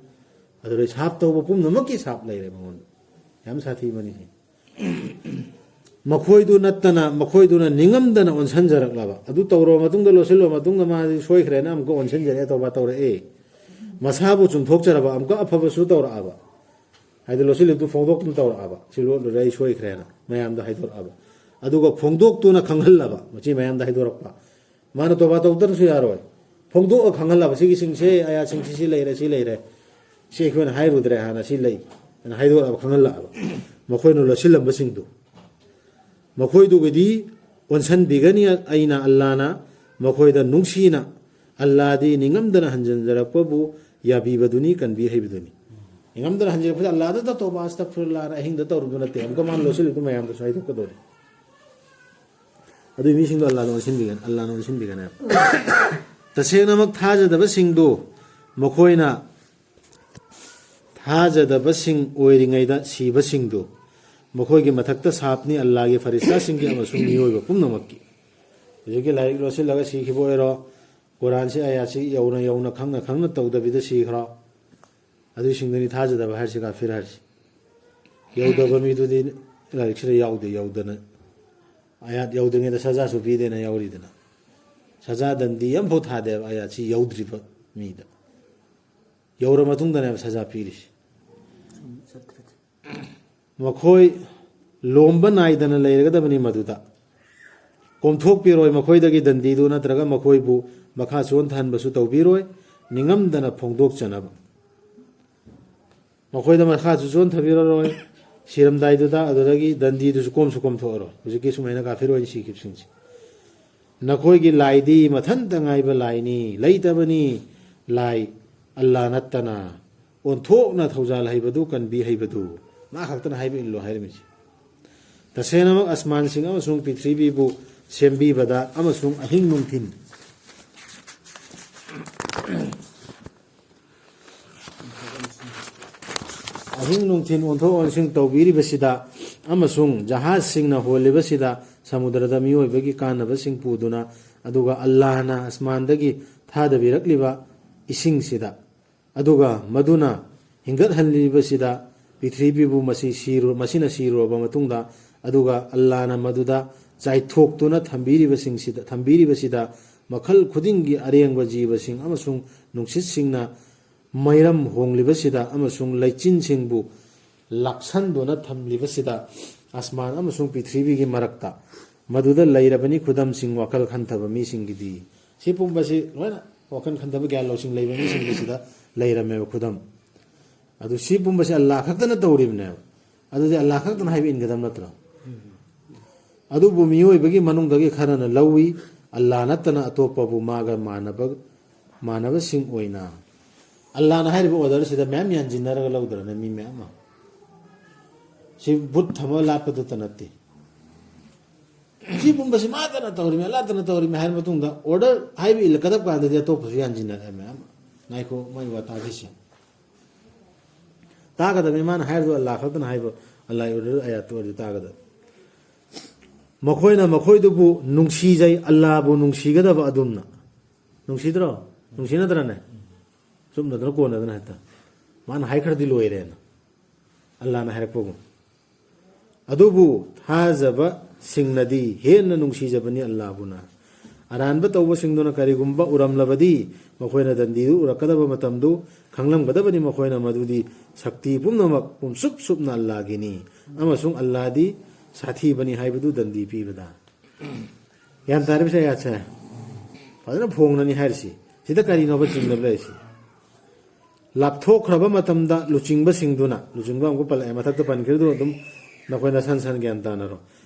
ꯑꯗꯨꯗꯩ ꯁꯥꯞ ꯇꯧꯕ ꯄꯨꯝꯅꯃꯛꯀꯤ ꯁꯥꯞ ꯂꯩꯔꯦ ꯃꯉꯣꯟꯗ꯫ ꯌꯥꯝ ꯁꯥꯊꯤꯕꯅꯤ ꯁꯤ꯫ ꯃꯈꯣꯏꯗꯨ ꯅꯠꯇꯅ ꯃꯈꯣꯏꯗꯨꯅ ꯅꯤꯡꯉꯝꯗꯅ ꯑꯣꯟꯁꯤꯟꯖꯔꯛꯂꯕ, ꯑꯗꯨ ꯇꯧꯔꯕ ꯃꯇꯨꯡꯗ, ꯂꯣꯠꯁꯤꯜꯂꯕ ꯃꯇꯨꯡꯗ ꯃꯥꯗꯤ ꯁꯣꯏꯈ꯭ꯔꯦꯅ ꯑꯃꯨꯛꯀ ꯑꯣꯟꯁꯤꯟꯖꯔꯛꯑꯦ, ꯇꯧꯕ ꯇꯧꯔꯛꯑꯦ꯫ ꯃꯁꯥꯕꯨ ꯆꯨꯝꯊꯣꯛꯆꯔꯕ ꯑꯃꯨꯛꯀ ꯑꯐꯕꯁꯨ ꯇꯧꯔꯛꯑꯕ꯫ ꯍꯥꯏꯗꯤ ꯂꯣꯠꯁꯤꯜꯂꯤꯕꯗꯨ ꯐꯣꯡꯗꯣꯛꯇꯨꯅ ꯇꯧꯔꯛꯑꯕ, "ꯁꯤ ꯂꯣꯠꯂꯨꯔꯦ, ꯑꯩ ꯁꯣꯏꯈ꯭ꯔꯦꯅ", ꯃꯌꯥꯝꯗ ꯍꯥꯏꯗꯣꯔꯛꯑꯕ꯫ ꯑꯗꯨꯒ ꯐꯣꯡꯗꯣꯛꯇꯨꯅ ꯈꯪꯍꯜꯂꯕ, ꯃꯁꯤ ꯃꯌꯥꯝꯗ ꯍꯥꯏꯗꯣꯔꯛꯄ꯫ ꯃꯥꯅ ꯇꯣꯕꯥ ꯇꯧꯗ꯭ꯔꯁꯨ ꯌꯥꯔꯣꯏ꯫ ꯐꯣꯡꯗꯣꯛꯑ ꯈꯪꯍꯜꯂꯕ, "ꯁꯤꯒꯤꯁꯤꯡꯁꯦ, ꯑꯌꯥꯁꯤꯡꯁꯤ ꯁꯤ ꯂꯩꯔꯦ, ꯁꯤ ꯂꯩꯔꯦ"꯫ ꯁꯤ ꯑꯩꯈꯣꯏꯅ ꯍꯥꯏꯔꯨꯗ꯭ꯔꯦ, ꯍꯥꯟꯅ ꯁꯤ ꯂꯩ ꯍꯥꯏꯅ ꯍꯥꯏꯗꯣꯔꯛꯑꯕ, ꯈꯪꯍꯜꯂꯛꯑꯕ꯫ ꯃꯈꯣꯏꯅ ꯂꯣꯠꯁꯤꯜꯂꯝꯕꯁꯤꯡꯗꯨ ꯃꯈꯣꯏꯗꯨꯒꯤꯗꯤ ꯑꯣꯟꯁꯤꯟꯕꯤꯒꯅꯤ ꯑꯩꯅ ꯑꯜꯂꯥꯅ꯫ ꯃꯈꯣꯏꯗ ꯅꯨꯡꯁꯤꯅ, ꯑꯜꯂꯥꯗꯤ ꯅꯤꯡꯉꯝꯗꯅ ꯍꯟꯖꯤꯟꯖꯔꯛꯄꯕꯨ ꯌꯥꯕꯤꯕꯗꯨꯅꯤ, ꯀꯟꯕꯤ ꯍꯩꯕꯗꯨꯅꯤ꯫ ꯅꯤꯡꯉꯝꯗꯅ ꯍꯟꯖꯤꯜꯂꯛꯄꯗ ꯑꯜꯂꯥꯗ ꯇꯧꯕ ꯑꯁꯇꯛꯐꯤꯔꯨꯜꯂꯥꯅ ꯑꯍꯤꯡꯗ ꯇꯧꯔꯨꯕ ꯅꯠꯇꯦ, ꯑꯃꯨꯛꯀ ꯃꯥꯅ ꯂꯣꯠꯁꯤꯜꯂꯤꯕ ꯃꯌꯥꯝꯗꯨꯁꯨ ꯍꯥꯏꯗꯣꯛꯀꯗꯧꯔꯤ꯫ ꯑꯗꯨꯒꯤ ꯃꯤꯁꯤꯡꯗꯣ ꯑꯜꯂꯥꯅ ꯑꯣꯟꯁꯤꯟꯕꯤꯒꯅꯤ, ꯑꯜꯂꯥꯅ ꯑꯣꯟꯁꯤꯟꯕꯤꯒꯅꯦꯕ꯫ ꯇꯁꯦꯡꯅꯃꯛ ꯊꯥꯖꯗꯕꯁꯤꯡꯗꯨ ꯃꯈꯣꯏꯅ ꯊꯥꯖꯗꯕꯁꯤꯡ ꯑꯣꯏꯔꯤꯉꯩꯗ ꯁꯤꯕꯁꯤꯡꯗꯨ ꯃꯈꯣꯏꯒꯤ ꯃꯊꯛꯇ ꯁꯥꯞꯅꯤ, ꯑꯜꯂꯥꯒꯤ ꯐꯔꯤꯁꯇꯥꯁꯤꯡꯒꯤ ꯑꯃꯁꯨꯡ ꯃꯤꯑꯣꯏꯕ ꯄꯨꯝꯅꯃꯛꯀꯤ꯫ ꯍꯧꯖꯤꯛꯀꯤ ꯂꯥꯏꯔꯤꯛ ꯂꯣꯠꯁꯤꯜꯂꯒ ꯁꯤꯈꯤꯕ ꯑꯣꯏꯔꯣ, ꯀꯨꯔꯥꯟꯁꯤ ꯑꯥꯌꯥꯠꯁꯤ ꯌꯧꯅ ꯌꯧꯅ ꯈꯪꯅ ꯈꯪꯅ ꯇꯧꯗꯕꯤꯗ ꯁꯤꯈ꯭ꯔꯣ, ꯑꯗꯨꯏꯁꯤꯡꯗꯨꯅꯤ ꯊꯥꯖꯗꯕ ꯍꯥꯏꯔꯤꯁꯤ, ꯀꯥꯐꯤꯔ ꯍꯥꯏꯔꯤꯁꯤ꯫ ꯌꯧꯗꯕ ꯃꯤꯗꯨꯗꯤ ꯂꯥꯏꯔꯤꯛꯁꯤꯗ ꯌꯥꯎꯗꯦ, ꯌꯧꯗꯅ ꯑꯥꯌꯥꯠ ꯌꯧꯗ꯭ꯔꯤꯉꯩꯗ ꯁꯖꯥꯁꯨ ꯄꯤꯗꯦꯅ ꯌꯥꯎꯔꯤꯗꯅ꯫ ꯁꯖꯥ ꯗꯟꯗꯤ ꯑꯃꯐꯥꯎ ꯊꯥꯗꯦꯕ ꯑꯥꯌꯥꯠꯁꯤ ꯌꯧꯗ꯭ꯔꯤꯕ ꯃꯤꯗ꯫ ꯌꯧꯔ ꯃꯇꯨꯡꯗꯅꯦꯕ ꯁꯖꯥ ꯄꯤꯔꯤꯁꯤ꯫ ꯃꯈꯣꯏ ꯂꯣꯝꯕ ꯅꯥꯏꯗꯅ ꯂꯩꯔꯒꯗꯕꯅꯤ ꯃꯗꯨꯗ꯫ ꯀꯣꯝꯊꯣꯛꯄꯤꯔꯣꯏ ꯃꯈꯣꯏꯗꯒꯤ ꯗꯟꯗꯤꯗꯨ, ꯅꯠꯇ꯭ꯔꯒ ꯃꯈꯣꯏꯕꯨ ꯃꯈꯥ ꯆꯣꯟꯊꯍꯟꯕꯁꯨ ꯇꯧꯕꯤꯔꯣꯏ, ꯅꯤꯡꯉꯝꯗꯅ ꯐꯣꯡꯗꯣꯛꯆꯅꯕ꯫ ꯃꯈꯣꯏꯗ ꯃꯈꯥꯁꯨ ꯆꯣꯟꯊꯕꯤꯔꯔꯣꯏ, ꯁꯤꯔꯝꯗꯥꯏꯗꯨꯗ ꯑꯗꯨꯗꯒꯤ ꯗꯟꯗꯤꯗꯨꯁꯨ ꯀꯣꯝꯁꯨ ꯀꯣꯝꯊꯣꯛꯑꯔꯣꯏ, ꯍꯧꯖꯤꯛꯀꯤ ꯁꯨꯃꯥꯏꯅ ꯀꯥꯐꯤꯔ ꯑꯣꯏꯅ ꯁꯤꯈꯤꯕꯁꯤꯡꯁꯦ꯫ ꯅꯈꯣꯏꯒꯤ ꯂꯥꯏꯗꯤ ꯃꯊꯟꯇ ꯉꯥꯏꯕ ꯂꯥꯏꯅꯤ, ꯂꯩꯇꯕꯅꯤ ꯂꯥꯏ ꯑꯜꯂꯥ ꯅꯠꯇꯅ꯫ ꯑꯣꯟꯊꯣꯛꯅ ꯊꯧꯖꯥꯜ ꯍꯩꯕꯗꯨ, ꯀꯟꯕꯤ ꯍꯩꯕꯗꯨ꯫ ꯃꯥ ꯈꯛꯇꯅ ꯍꯥꯏꯕ ꯏꯜꯂꯣ ꯍꯥꯏꯔꯝꯃꯤꯁꯦ꯫ ꯇꯁꯦꯡꯅꯃꯛ ꯑꯁꯃꯥꯟꯁꯤꯡ ꯑꯃꯁꯨꯡ ꯄ꯭ꯔꯤꯊꯤꯕꯤꯕꯨ ꯁꯦꯝꯕꯤꯕꯗ ꯑꯃꯁꯨꯡ ꯑꯍꯤꯡ ꯅꯨꯡꯊꯤꯟ ꯑꯍꯤꯡ ꯅꯨꯡꯊꯤꯟ ꯑꯣꯟꯊꯣꯛ ꯑꯣꯟꯁꯤꯟ ꯇꯧꯕꯤꯔꯤꯕꯁꯤꯗ ꯑꯃꯁꯨꯡ ꯖꯍꯥꯖꯁꯤꯡꯅ ꯍꯣꯜꯂꯤꯕꯁꯤꯗ ꯁꯃꯨꯗ꯭ꯔꯗ ꯃꯤꯑꯣꯏꯕꯒꯤ ꯀꯥꯟꯅꯕꯁꯤꯡ ꯄꯨꯗꯨꯅ, ꯑꯗꯨꯒ ꯑꯜꯂꯥꯍꯅ ꯑꯁꯃꯥꯟꯗꯒꯤ ꯊꯥꯗꯕꯤꯔꯛꯂꯤꯕ ꯏꯁꯤꯡꯁꯤꯗ, ꯑꯗꯨꯒ ꯃꯗꯨꯅ ꯍꯤꯡꯒꯠꯍꯜꯂꯤꯕꯁꯤꯗ ꯄ꯭ꯔꯤꯊꯤꯕꯤꯕꯨ ꯃꯁꯤ ꯁꯤꯔꯨ-, ꯃꯁꯤꯅ ꯁꯤꯔꯨꯔꯕ ꯃꯇꯨꯡꯗ, ꯑꯗꯨꯒ ꯑꯜꯂꯥꯍꯅ ꯃꯗꯨꯗ ꯆꯥꯏꯊꯣꯛꯇꯨꯅ ꯊꯝꯕꯤꯔꯤꯕꯁꯤꯡꯁꯤꯗ, ꯊꯝꯕꯤꯔꯤꯕꯁꯤꯗ ꯃꯈꯜ ꯈꯨꯗꯤꯡꯒꯤ ꯑꯔꯦꯡꯕ ꯖꯤꯕꯁꯤꯡ ꯑꯃꯁꯨꯡ ꯅꯨꯡꯁꯤꯠꯁꯤꯡꯅ ꯃꯩꯔꯝ ꯍꯣꯡꯂꯤꯕꯁꯤꯗ ꯑꯃꯁꯨꯡ ꯂꯩꯆꯤꯟꯁꯤꯡꯕꯨ ꯂꯥꯛꯁꯟꯗꯨꯅ ꯊꯝꯂꯤꯕꯁꯤꯗ, ꯑꯁꯃꯥꯟ ꯑꯃꯁꯨꯡ ꯄ꯭ꯔꯤꯊꯤꯕꯤꯒꯤ ꯃꯔꯛꯇ ꯃꯗꯨꯗ ꯂꯩꯔꯕꯅꯤ ꯈꯨꯗꯝꯁꯤꯡ ꯋꯥꯈꯜ ꯈꯟꯊꯕ ꯃꯤꯁꯤꯡꯒꯤꯗꯤ꯫ ꯁꯤ ꯄꯨꯝꯕꯁꯤ ꯂꯣꯏꯅ ꯋꯥꯈꯜ ꯈꯟꯊꯕ ꯒ꯭ꯌꯥꯟ ꯂꯧꯁꯤꯡ ꯂꯩꯕ ꯃꯤꯁꯤꯡꯒꯤꯁꯤꯗ ꯂꯩꯔꯝꯃꯦꯕ ꯈꯨꯗꯝ꯫ ꯑꯗꯨ ꯁꯤ ꯄꯨꯝꯕꯁꯦ ꯑꯜꯂꯥꯍ ꯈꯛꯇꯅ ꯇꯧꯔꯤꯕꯅꯦꯕ꯫ ꯑꯗꯨꯗꯤ ꯑꯜꯂꯥꯍ ꯈꯛꯇꯅ ꯍꯥꯏꯕ ꯏꯟꯒꯗꯕ ꯅꯠꯇ꯭ꯔꯣ? ꯑꯗꯨꯕꯨ ꯃꯤꯑꯣꯏꯕꯒꯤ ꯃꯅꯨꯡꯗꯒꯤ ꯈꯔꯅ ꯂꯧꯏ, ꯑꯜꯂꯥꯍ ꯅꯠꯇꯅ ꯑꯇꯣꯞꯄꯕꯨ ꯃꯥꯒ ꯃꯥꯟꯅꯕ, ꯃꯥꯟꯅꯕꯁꯤꯡ ꯑꯣꯏꯅ꯫ ꯑꯜꯂꯥꯍꯅ ꯍꯥꯏꯔꯤꯕ ꯑꯣꯔꯗꯔꯁꯤꯗ ꯃꯌꯥꯝ ꯌꯥꯟꯁꯤꯟꯅꯔꯒ ꯂꯧꯗ꯭ꯔꯅꯦ ꯃꯤ ꯃꯌꯥꯝ ꯑꯃ? ꯁꯤ ꯕꯨꯠ ꯊꯝꯃꯒ ꯂꯥꯠꯄꯗꯨꯇ ꯅꯠꯇꯦ꯫ ꯁꯤ ꯄꯨꯝꯕꯁꯤ ꯃꯥꯇꯅ ꯇꯧꯔꯤꯃꯤ, ꯑꯜꯂꯥꯇꯅ ꯇꯧꯔꯤꯃꯤ ꯍꯥꯏꯔ ꯃꯇꯨꯡꯗ ꯑꯣꯔꯗꯔ ꯍꯥꯏꯕ ꯏꯜꯂꯛꯀꯗꯕ ꯀꯥꯟꯗꯗꯤ ꯑꯇꯣꯞꯄꯁꯨ ꯌꯥꯟꯁꯤꯟꯅꯔꯛꯑꯦ ꯃꯌꯥꯝ ꯑꯃ꯫ ꯉꯥꯏꯈꯣ, ꯃꯥꯏ ꯋꯥ ꯇꯥꯈꯤꯁꯤ꯫ ꯇꯥꯒꯗꯕꯅꯤ, ꯃꯥꯅ ꯍꯥꯏꯔꯤꯗꯣ ꯑꯜꯂꯥꯍ ꯈꯛꯇꯅ ꯍꯥꯏꯕ, ꯑꯜꯂꯥꯍꯒꯤ ꯑꯣꯔꯗꯔ ꯑꯌꯥꯠꯇꯨ ꯑꯣꯏꯔꯗꯤ ꯇꯥꯒꯗꯕ꯫ ꯃꯈꯣꯏꯅ ꯃꯈꯣꯏꯗꯨꯕꯨ ꯅꯨꯡꯁꯤꯖꯩ, ꯑꯜꯂꯥꯍꯕꯨ ꯅꯨꯡꯁꯤꯒꯗꯕ ꯑꯗꯨꯝꯅ꯫ ꯅꯨꯡꯁꯤꯗ꯭ꯔꯣ? ꯅꯨꯡꯁꯤꯅꯗ꯭ꯔꯅꯦ? ꯆꯨꯝꯅꯗꯅ ꯀꯣꯟꯅꯗꯅ ꯍꯦꯛꯇ꯫ ꯃꯥꯅ ꯍꯥꯏꯈ꯭ꯔꯗꯤ ꯂꯣꯏꯔꯦꯅ꯫ ꯑꯜꯂꯥꯍꯅ ꯍꯥꯏꯔꯛꯄꯒꯨꯝ꯫ ꯑꯗꯨꯕꯨ ꯊꯥꯖꯕꯁꯤꯡꯅꯗꯤ ꯍꯦꯟꯅ ꯅꯨꯡꯁꯤꯖꯕꯅꯤ ꯑꯜꯂꯥꯍꯕꯨꯅ꯫ ꯑꯔꯥꯟꯕ ꯇꯧꯕꯁꯤꯡꯗꯨꯅ ꯀꯔꯤꯒꯨꯝꯕ ꯎꯔꯝꯂꯕꯗꯤ, ꯃꯈꯣꯏꯅ ꯗꯟꯗꯤꯗꯨ ꯎꯔꯛꯀꯗꯕ ꯃꯇꯝꯗꯨ ꯈꯪꯂꯝꯒꯗꯕꯅꯤ꯫ ꯃꯈꯣꯏꯅ ꯃꯗꯨꯗꯤ ꯁꯛꯇꯤ ꯄꯨꯝꯅꯃꯛ ꯄꯨꯝꯁꯨꯞ ꯁꯨꯞꯅ ꯑꯜꯂꯥꯍꯒꯤꯅꯤ, ꯑꯃꯁꯨꯡ ꯑꯜꯂꯥꯍꯗꯤ ꯁꯥꯊꯤꯕꯅꯤ ꯍꯥꯏꯕꯗꯨ ꯗꯟꯗꯤ ꯄꯤꯕꯗ꯫ ꯒ꯭ꯌꯥꯟ ꯇꯥꯔꯤꯕꯁꯦ ꯑꯌꯥꯠꯁꯦ? ꯐꯖꯅ ꯐꯣꯡꯅꯅꯤ ꯍꯥꯏꯔꯤꯁꯤ꯫ ꯁꯤꯗ ꯀꯔꯤꯅꯣꯕ ꯆꯤꯡꯅꯕ ꯂꯩꯔꯤꯁꯤ? ꯂꯥꯞꯊꯣꯛꯈ꯭ꯔꯕ ꯃꯇꯝꯗ ꯂꯨꯆꯤꯡꯕꯁꯤꯡꯗꯨꯅ, ꯂꯨꯆꯤꯡꯕ ꯑꯃꯨꯛꯀ ꯄꯜꯂꯛꯑꯦ, ꯃꯊꯛꯇ ꯄꯟꯈꯤꯕꯗꯨ ꯑꯗꯨꯝ ꯅꯈꯣꯏꯅ ꯁꯟ ꯁꯟ ꯒ꯭ꯌꯥꯟ ꯇꯥꯅꯔꯣ꯫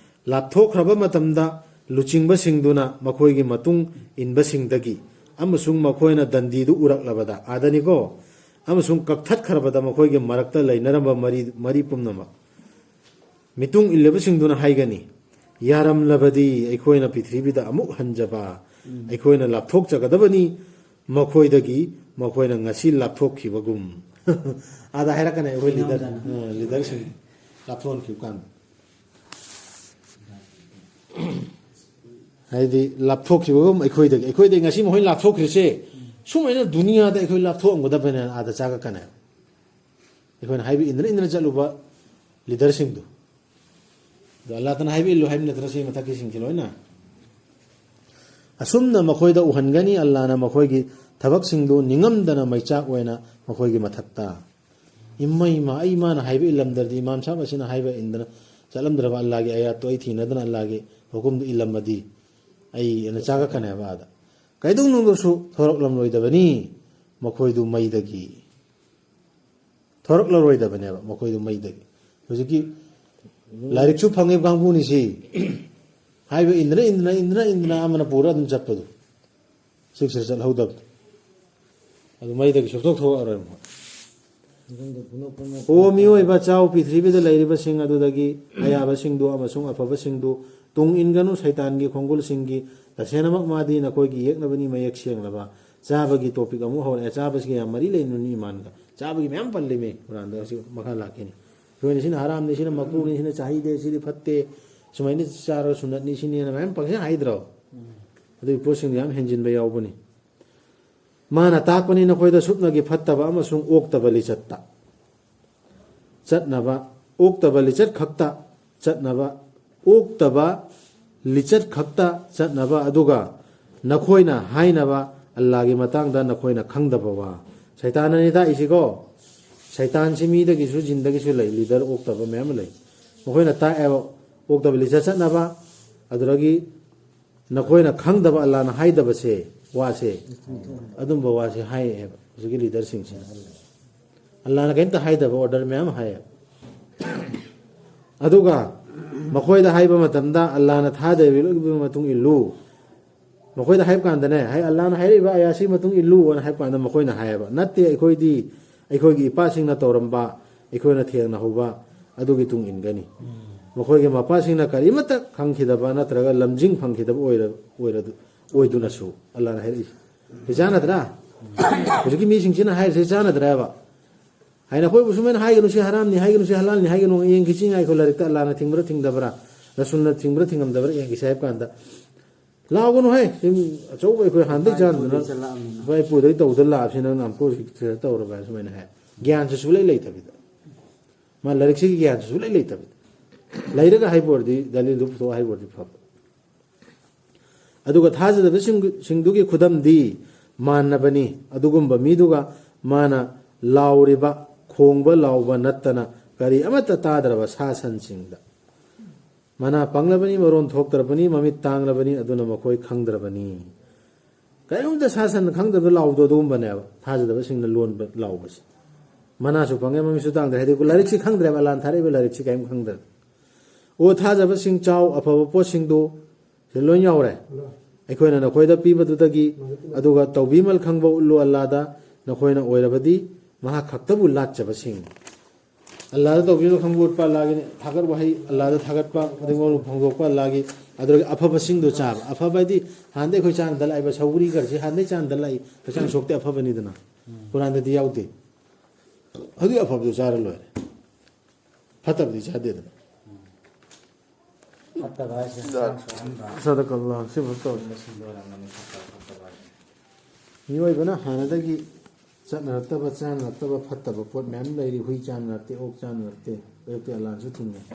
ꯂꯥꯞꯊꯣꯛꯈ꯭ꯔꯕ ꯃꯇꯝꯗ ꯂꯨꯆꯤꯡꯕꯁꯤꯡꯗꯨꯅ ꯃꯈꯣꯏꯒꯤ ꯃꯇꯨꯡ ꯏꯟꯕꯁꯤꯡꯗꯒꯤ ꯑꯃꯁꯨꯡ ꯃꯈꯣꯏꯅ ꯗꯟꯗꯤꯗꯨ ꯎꯔꯛꯂꯕꯗ, ꯑꯥꯗꯅꯤꯀꯣ, ꯑꯃꯁꯨꯡ ꯀꯛꯊꯠꯈ꯭ꯔꯕꯗ ꯃꯈꯣꯏꯒꯤ ꯃꯔꯛꯇ ꯂꯩꯅꯔꯝꯕ ꯃꯔꯤ, ꯃꯔꯤ ꯄꯨꯝꯅꯃꯛ꯫ ꯃꯤꯇꯨꯡ ꯏꯜꯂꯤꯕꯁꯤꯡꯗꯨꯅ ꯍꯥꯏꯒꯅꯤ, "ꯌꯥꯔꯝꯂꯕꯗꯤ ꯑꯩꯈꯣꯏꯅ ꯄ꯭ꯔꯤꯊꯤꯕꯤꯗ ꯑꯃꯨꯛ ꯍꯟꯖꯕ, ꯑꯩꯈꯣꯏꯅ ꯂꯥꯞꯊꯣꯛꯆꯒꯗꯕꯅꯤ ꯃꯈꯣꯏꯗꯒꯤ, ꯃꯈꯣꯏꯅ ꯉꯁꯤ ꯂꯥꯞꯊꯣꯛꯈꯤꯕꯒꯨꯝ"꯫ ꯑꯥꯗ ꯍꯥꯏꯔꯛꯀꯅꯤ ꯑꯩꯈꯣꯏ ꯂꯤꯗꯔ, ꯏꯅꯥꯎꯗꯅ꯫ ꯑ, ꯂꯤꯗꯔꯁꯤꯡ ꯂꯥꯞꯊꯣꯛꯍꯟꯈꯤꯕ ꯀꯥꯟꯗ꯫ ꯍꯥꯏꯗꯤ ꯂꯥꯞꯊꯣꯛꯈꯤꯕꯒꯨꯝ ꯑꯩꯈꯣꯏꯗꯒꯤ, ꯑꯩꯈꯣꯏꯗꯒꯤ ꯉꯁꯤ ꯃꯈꯣꯏ ꯂꯥꯞꯊꯣꯛꯈ꯭ꯔꯤꯁꯦ, ꯁꯨꯃꯥꯏꯅ ꯗꯨꯅꯤꯌꯥꯗ ꯑꯩꯈꯣꯏ ꯂꯥꯞꯊꯣꯛꯑꯝꯒꯗꯕꯅꯦꯅ ꯑꯥꯗ ꯆꯥꯒꯠꯀꯅꯦꯕ꯫ ꯑꯩꯈꯣꯏꯅ ꯍꯥꯏꯕ ꯏꯟꯗꯅ ꯏꯟꯗꯅ ꯆꯠꯂꯨꯕ ꯂꯤꯗꯔꯁꯤꯡꯗꯨ꯫ ꯑꯗꯣ ꯑꯜꯂꯥꯍꯇꯅ ꯍꯥꯏꯕ ꯏꯜꯂꯨ ꯍꯥꯏꯕ ꯅꯠꯇ꯭ꯔꯥ ꯁꯤ ꯃꯊꯛꯀꯤꯁꯤꯡꯁꯤ ꯂꯣꯏꯅ? ꯑꯁꯨꯝꯅ ꯃꯈꯣꯏꯗ ꯎꯍꯟꯒꯅꯤ, ꯑꯜꯂꯥꯍꯅ ꯃꯈꯣꯏꯒꯤ ꯊꯕꯛꯁꯤꯡꯗꯨ ꯅꯤꯡꯉꯝꯗꯅ ꯃꯩꯆꯥꯛ ꯑꯣꯏꯅ ꯃꯈꯣꯏꯒꯤ ꯃꯊꯛꯇ꯫ ꯏꯃꯩꯃ, ꯑꯩ ꯃꯥꯅ ꯍꯥꯏꯕ ꯏꯜꯂꯝꯗ꯭ꯔꯗꯤ, ꯏꯃꯥꯝ ꯁꯥꯍꯕ ꯑꯁꯤꯅ ꯍꯥꯏꯕ ꯏꯟꯗꯅ ꯆꯠꯂꯝꯗ꯭ꯔꯕ ꯑꯜꯂꯥꯍꯒꯤ ꯑꯌꯥꯠꯇꯨ ꯑꯩ ꯊꯤꯅꯗꯅ ꯑꯜꯂꯥꯍꯒꯤ ꯍꯨꯀꯨꯝꯗꯨ ꯏꯜꯂꯝꯃꯗꯤ, ꯑꯩ ꯑꯅ ꯆꯥꯒꯠꯀꯅꯦꯕ ꯑꯥꯗ꯫ ꯀꯩꯗꯧꯅꯨꯡꯗꯁꯨ ꯊꯣꯔꯛꯂꯝꯂꯣꯏꯗꯕꯅꯤ ꯃꯈꯣꯏꯗꯨ ꯃꯩꯗꯒꯤ꯫ ꯊꯣꯔꯛꯂꯔꯣꯏꯗꯕꯅꯦꯕ ꯃꯈꯣꯏꯗꯨ ꯃꯩꯗꯒꯤ꯫ ꯍꯧꯖꯤꯛꯀꯤ ꯂꯥꯏꯔꯤꯛꯁꯨ ꯐꯪꯉꯤꯕ ꯀꯥꯡꯕꯨꯅꯤ ꯁꯤ꯫ ꯍꯥꯏꯕ ꯏꯟꯗꯅ, ꯏꯟꯗꯅ, ꯏꯟꯗꯅ, ꯏꯟꯗꯅ ꯑꯃꯅ ꯄꯨꯔ ꯑꯗꯨꯝ ꯆꯠꯄꯗꯣ꯫ ꯁꯤꯛꯁꯇ ꯆꯠꯍꯧꯗꯕꯗꯣ꯫ ꯑꯗꯨ ꯃꯩꯗꯒꯤ ꯁꯨꯡꯊꯣꯛ ꯊꯣꯛꯂꯛꯑꯔꯣꯏ ꯃꯈꯣꯏ꯫ ꯑꯗꯨꯒ ꯄꯨꯅꯣ ꯄꯨꯅꯣ ꯑꯣ ꯃꯤꯑꯣꯏꯕ, ꯆꯥꯎ, ꯄ꯭ꯔꯤꯊꯤꯕꯤꯗ ꯂꯩꯔꯤꯕꯁꯤꯡ ꯑꯗꯨꯗꯒꯤ ꯑꯌꯥꯕꯁꯤꯡꯗꯨ ꯑꯃꯁꯨꯡ ꯑꯐꯕꯁꯤꯡꯗꯨ ꯇꯨꯡ ꯏꯟꯒꯅꯨ꯫ ꯁꯩꯇꯥꯟꯒꯤ ꯈꯣꯡꯒꯨꯜꯁꯤꯡꯒꯤ ꯇꯁꯦꯡꯅꯃꯛ ꯃꯥꯗꯤ ꯅꯈꯣꯏꯒꯤ ꯌꯦꯛꯅꯕꯅꯤ꯫ ꯃꯌꯦꯛ ꯁꯦꯡꯂꯕ꯫ ꯆꯥꯕꯒꯤ ꯇꯣꯄꯤꯛ ꯑꯃꯨꯛ ꯍꯧꯔꯛꯑꯦ꯫ ꯆꯥꯕꯁꯤꯒ ꯌꯥꯝ ꯃꯔꯤ ꯂꯩꯅꯕꯅꯤ ꯏꯃꯥꯟꯒ꯫ ꯆꯥꯕꯒꯤ ꯃꯌꯥꯝ ꯄꯜꯂꯤꯃꯤ ꯀꯨꯔꯥꯟꯗ꯫ ꯍꯧꯖꯤꯛ ꯃꯈꯥ ꯂꯥꯛꯈꯤꯅꯤ꯫ ꯑꯩꯈꯣꯏꯅ ꯁꯤꯅ ꯍꯔꯥꯝꯅꯤ, ꯁꯤꯅ ꯃꯀ꯭ꯔꯨꯅꯤ, ꯁꯤꯅ ꯆꯥꯍꯤꯗꯦ, ꯁꯤꯗꯤ ꯐꯠꯇꯦ, ꯁꯨꯃꯥꯏꯅ ꯆꯥꯔꯒ ꯁꯨꯟꯅꯠꯅꯤ, ꯁꯤꯅꯦꯅ ꯃꯌꯥꯝ ꯄꯪꯁꯥ ꯍꯥꯏꯗ꯭ꯔꯣ? ꯑꯗꯨꯒꯤ ꯄꯣꯠꯁꯤꯡꯗꯣ ꯌꯥꯝ ꯍꯦꯟꯖꯤꯟꯕ ꯌꯥꯎꯕꯅꯤ꯫ ꯃꯥꯅ ꯇꯥꯛꯄꯅꯤ ꯅꯈꯣꯏꯗ ꯁꯨꯞꯅꯒꯤ ꯐꯠꯇꯕ ꯑꯃꯁꯨꯡ ꯑꯣꯛꯇꯕ ꯂꯤꯆꯠꯇ ꯆꯠꯅꯕ, ꯑꯣꯛꯇꯕ ꯂꯤꯆꯠ ꯈꯛꯇ ꯆꯠꯅꯕ, ꯑꯣꯛꯇꯕ ꯂꯤꯆꯠ ꯈꯛꯇ ꯆꯠꯅꯕ, ꯑꯗꯨꯒ ꯅꯈꯣꯏꯅ ꯍꯥꯏꯅꯕ ꯑꯜꯂꯥꯒꯤ ꯃꯇꯥꯡꯗ ꯅꯈꯣꯏꯅ ꯈꯪꯗꯕ ꯋꯥ꯫ ꯁꯩꯇꯥꯟꯅꯅꯤ ꯇꯥꯛꯏꯁꯤꯀꯣ꯫ ꯁꯩꯇꯥꯟꯁꯤ ꯃꯤꯗꯒꯤꯁꯨ, ꯖꯤꯟꯗꯒꯤꯁꯨ ꯂꯩ, ꯂꯤꯗꯔ ꯑꯣꯛꯇꯕ ꯃꯌꯥꯝ ꯑꯃ ꯂꯩ꯫ ꯃꯈꯣꯏꯅ ꯇꯥꯛꯑꯦꯕ ꯑꯣꯛꯇꯕ ꯂꯤꯆꯠ ꯆꯠꯅꯕ, ꯑꯗꯨꯗꯒꯤ ꯅꯈꯣꯏꯅ ꯈꯪꯗꯕ ꯑꯜꯂꯥꯅ ꯍꯥꯏꯗꯕꯁꯦ, ꯋꯥꯁꯦ, ꯑꯗꯨꯝꯕ ꯋꯥꯁꯦ ꯍꯥꯏꯌꯦꯕ ꯍꯧꯖꯤꯛꯀꯤ ꯂꯤꯗꯔꯁꯤꯡꯁꯤꯅ꯫ ꯑꯜꯂꯥꯅ ꯀꯔꯤꯝꯇ ꯍꯥꯏꯗꯕ ꯑꯣꯔꯗꯔ ꯃꯌꯥꯝ ꯍꯥꯏꯌꯦꯕ꯫ ꯑꯗꯨꯒ ꯃꯈꯣꯏꯗ ꯍꯥꯏꯕ ꯃꯇꯝꯗ ꯑꯜꯂꯥꯅ ꯊꯥꯗꯕꯤꯕꯒꯤ ꯃꯇꯨꯡ ꯏꯜꯂꯨ꯫ ꯃꯈꯣꯏꯗ ꯍꯥꯏꯕ ꯀꯥꯟꯗꯅꯦ, ꯍꯥꯏ ꯑꯜꯂꯥꯅ ꯍꯥꯏꯔꯛꯏꯕ ꯑꯌꯥꯁꯤꯒꯤ ꯃꯇꯨꯡ ꯏꯜꯂꯨ ꯑꯅ ꯍꯥꯏꯕ ꯀꯥꯟꯗ ꯃꯈꯣꯏꯅ ꯍꯥꯏꯌꯦꯕ, "ꯅꯠꯇꯦ, ꯑꯩꯈꯣꯏꯗꯤ ꯑꯩꯈꯣꯏꯒꯤ ꯏꯄꯥꯁꯤꯡꯅ ꯇꯧꯔꯝꯕ, ꯑꯩꯈꯣꯏꯅ ꯊꯦꯡꯅꯍꯧꯕ ꯑꯗꯨꯒꯤ ꯇꯨꯡ ꯏꯟꯒꯅꯤ"꯫ ꯃꯈꯣꯏꯒꯤ ꯃꯄꯥꯁꯤꯡꯅ ꯀꯔꯤꯃꯠꯇ ꯈꯪꯈꯤꯗꯕ ꯅꯠꯇ꯭ꯔꯒ ꯂꯝꯖꯤꯡ ꯐꯪꯈꯤꯗꯕ ꯑꯣꯏꯔ-, ꯑꯣꯏꯔ-, ꯑꯣꯏꯗꯨꯅꯁꯨ ꯑꯜꯂꯥꯅ ꯍꯥꯏꯔꯛꯏꯁꯦ꯫ ꯁꯤ ꯆꯥꯟꯅꯗ꯭ꯔꯥ? ꯍꯧꯖꯤꯛꯀꯤ ꯃꯤꯁꯤꯡꯁꯤꯅ ꯍꯥꯏꯔꯤꯁꯦ ꯆꯥꯟꯅꯗ꯭ꯔꯥꯕ? ꯍꯥꯏꯅ ꯑꯩꯈꯣꯏꯕꯨ ꯁꯨꯃꯥꯏꯅ ꯍꯥꯏꯒꯅꯨ, ꯁꯤ ꯍꯔꯥꯝꯅꯤ, ꯍꯥꯏꯒꯅꯨ, ꯁꯤ ꯍꯂꯥꯜꯅꯤ ꯍꯥꯏꯒꯅꯨ, ꯌꯦꯡꯈꯤꯁꯤ ꯉꯥꯏꯈꯣ, ꯂꯥꯏꯔꯤꯛꯇ ꯑꯜꯂꯥꯅ ꯊꯤꯡꯕ꯭ꯔꯥ ꯊꯤꯡꯗꯕ꯭ꯔꯥ, ꯔꯁꯨꯜꯅ ꯊꯤꯡꯕ꯭ꯔꯥ ꯊꯤꯡꯉꯝꯗꯕ꯭ꯔꯥ ꯌꯦꯡꯈꯤꯁꯤ ꯍꯥꯏꯕ ꯀꯥꯟꯗ, "ꯂꯥꯎꯒꯅꯨ ꯍꯦ, ꯁꯤ ꯑꯆꯧꯕ ꯑꯩꯈꯣꯏ ꯍꯥꯟꯅꯗꯒꯤ ꯏꯄꯥ ꯆꯥꯟꯗꯅ ꯏꯄꯨꯗꯒꯤ ꯆꯠꯂꯛꯑꯕꯅꯤꯅ꯫ ꯏꯄꯥ ꯏꯄꯨꯗꯒꯤ ꯇꯧꯗ ꯂꯥꯛꯑꯕꯁꯤ ꯅꯪꯅ ꯑꯃꯨꯛꯀ ꯍꯧꯖꯤꯛ ꯁꯤꯗ ꯇꯧꯔꯕ" ꯍꯥꯏ ꯁꯨꯃꯥꯏꯅ ꯍꯥꯏ꯫ ꯒ꯭ꯌꯥꯟꯁꯨ ꯁꯨꯡꯂꯩ ꯂꯩꯇꯕꯤꯗ, ꯃꯥ ꯂꯥꯏꯔꯤꯛꯁꯤꯒꯤ ꯒ꯭ꯌꯥꯟꯁꯨ ꯁꯨꯡꯂꯩ ꯂꯩꯇꯕꯤꯗ, ꯂꯩꯔꯒ ꯍꯥꯏꯕ ꯑꯣꯏꯔꯗꯤ, ꯗꯂꯤꯜꯗꯨ ꯄꯨꯊꯣꯛꯑ ꯍꯥꯏꯕ ꯑꯣꯏꯔꯗꯤ ꯐꯕ꯫ ꯑꯗꯨꯒ ꯊꯥꯖꯗꯕꯁꯤꯡꯗꯨꯒꯤ ꯈꯨꯗꯝꯗꯤ ꯃꯥꯟꯅꯕꯅꯤ꯫ ꯑꯗꯨꯒꯨꯝꯕ ꯃꯤꯗꯨꯒ ꯃꯥꯅ ꯂꯥꯎꯔꯤꯕ, ꯈꯣꯡꯕ ꯂꯥꯎꯕ ꯅꯠꯇꯅ ꯀꯔꯤ ꯑꯃꯠꯇ ꯇꯥꯗ꯭ꯔꯕ ꯁꯥ ꯁꯟꯁꯤꯡꯗ꯫ ꯃꯅꯥ ꯄꯪꯂꯕꯅꯤ, ꯃꯔꯣꯟ ꯊꯣꯛꯇ꯭ꯔꯕꯅꯤ, ꯃꯃꯤꯠ ꯇꯥꯡꯂꯕꯅꯤ, ꯑꯗꯨꯅ ꯃꯈꯣꯏ ꯈꯪꯗ꯭ꯔꯕꯅꯤ꯫ ꯀꯔꯤꯒꯨꯝꯕꯗ ꯁꯥ ꯁꯟ ꯈꯪꯗꯕꯗ ꯂꯥꯎꯕꯗꯣ ꯑꯗꯨꯒꯨꯝꯕꯅꯦꯕ, ꯊꯥꯖꯗꯕꯁꯤꯡꯅ ꯂꯣꯟꯕ ꯂꯥꯎꯕꯁꯦ꯫ ꯃꯅꯥꯁꯨ ꯐꯪꯉꯦ, ꯃꯃꯤꯠꯁꯨ ꯇꯥꯡꯗ꯭ꯔꯦ꯫ ꯍꯥꯏꯗꯤ ꯂꯥꯏꯔꯤꯛꯁꯤ ꯈꯪꯗ꯭ꯔꯦꯕ, ꯑꯜꯂꯥꯅ ꯊꯥꯔꯛꯏꯕ ꯂꯥꯏꯔꯤꯛꯁꯤ ꯀꯔꯤꯝ ꯈꯪꯗ꯭ꯔꯦ꯫ "ꯑꯣ ꯊꯥꯖꯕꯁꯤꯡ, ꯆꯥꯎ, ꯑꯐꯕ ꯄꯣꯠꯁꯤꯡꯗꯨ ꯁꯤ ꯂꯣꯏ ꯌꯥꯎꯔꯦ꯫ ꯑꯩꯈꯣꯏꯅ ꯅꯈꯣꯏꯗ ꯄꯤꯕꯗꯨꯗꯒꯤ, ꯑꯗꯨꯒ ꯇꯧꯕꯤꯃꯜ ꯈꯪꯕ ꯎꯠꯂꯨ ꯑꯜꯂꯥꯗ, ꯅꯈꯣꯏꯅ ꯑꯣꯏꯔꯕꯗꯤ ꯃꯍꯥꯛ ꯈꯛꯇꯕꯨ ꯂꯥꯠꯆꯕꯁꯤꯡ"꯫ ꯑꯜꯂꯥꯗ ꯇꯧꯕꯤꯃꯜ ꯈꯪꯕ ꯎꯠꯄ, ꯑꯜꯂꯥꯒꯤ ꯊꯥꯒꯠ ꯋꯥꯍꯩ, ꯑꯜꯂꯥꯗ ꯊꯥꯒꯠꯄ, ꯈꯨꯗꯤꯡꯃꯛ ꯐꯣꯡꯗꯣꯛꯄ ꯑꯜꯂꯥꯒꯤ꯫ ꯑꯗꯨꯗꯒꯤ ꯑꯐꯕꯁꯤꯡꯗꯣ ꯆꯥꯕ꯫ ꯑꯐꯕ ꯍꯥꯏꯗꯤ ꯍꯥꯟꯅꯗꯩ ꯑꯩꯈꯣꯏ ꯆꯥꯅ ꯂꯥꯛꯏꯕ ꯁꯧꯒ꯭ꯔꯤ ꯈꯔꯁꯤ ꯍꯥꯟꯅꯗꯩ ꯆꯥꯅ ꯂꯥꯛꯏ, ꯍꯛꯆꯥꯡ ꯁꯣꯛꯇꯦ, ꯑꯐꯕꯅꯤꯗꯅ꯫ ꯀꯨꯔꯥꯟꯗꯗꯤ ꯌꯥꯎꯗꯦ꯫ ꯑꯗꯨꯒꯤ ꯑꯐꯕꯗꯨ ꯆꯥꯔ ꯂꯣꯏꯔꯦ꯫ ꯐꯠꯇꯕꯗꯤ ꯆꯥꯗꯦꯗꯅ꯫ ꯐꯠꯇꯕ ꯍꯥꯏꯁꯦ ꯍꯛꯆꯥꯡ ꯁꯣꯛꯍꯟꯕ꯫ ꯁꯗꯀꯜꯂꯥꯍ, ꯁꯤ ꯐꯠꯇꯕ꯫ ꯑꯗꯨꯝꯕꯁꯤꯡꯗꯣ ꯑꯣꯏꯔꯝꯒꯅꯤ ꯐꯠꯇꯕ, ꯐꯠꯇꯕ ꯍꯥꯏꯁꯦ꯫ ꯃꯤꯑꯣꯏꯕꯅ ꯍꯥꯟꯅꯗꯒꯤ ꯆꯠꯅꯔꯛꯇꯕ, ꯆꯥꯅꯔꯛꯇꯕ ꯐꯠꯇꯕ ꯄꯣꯠ ꯃꯌꯥꯝ ꯂꯩꯔꯤ꯫ ꯍꯨꯏ ꯆꯥꯅꯔꯛꯇꯦ, ꯑꯣꯛ ꯆꯥꯅꯔꯛꯇꯦ, ꯑꯌꯨꯛꯇ ꯑꯂꯥꯟꯁꯨ ꯊꯤꯡꯉꯦ꯫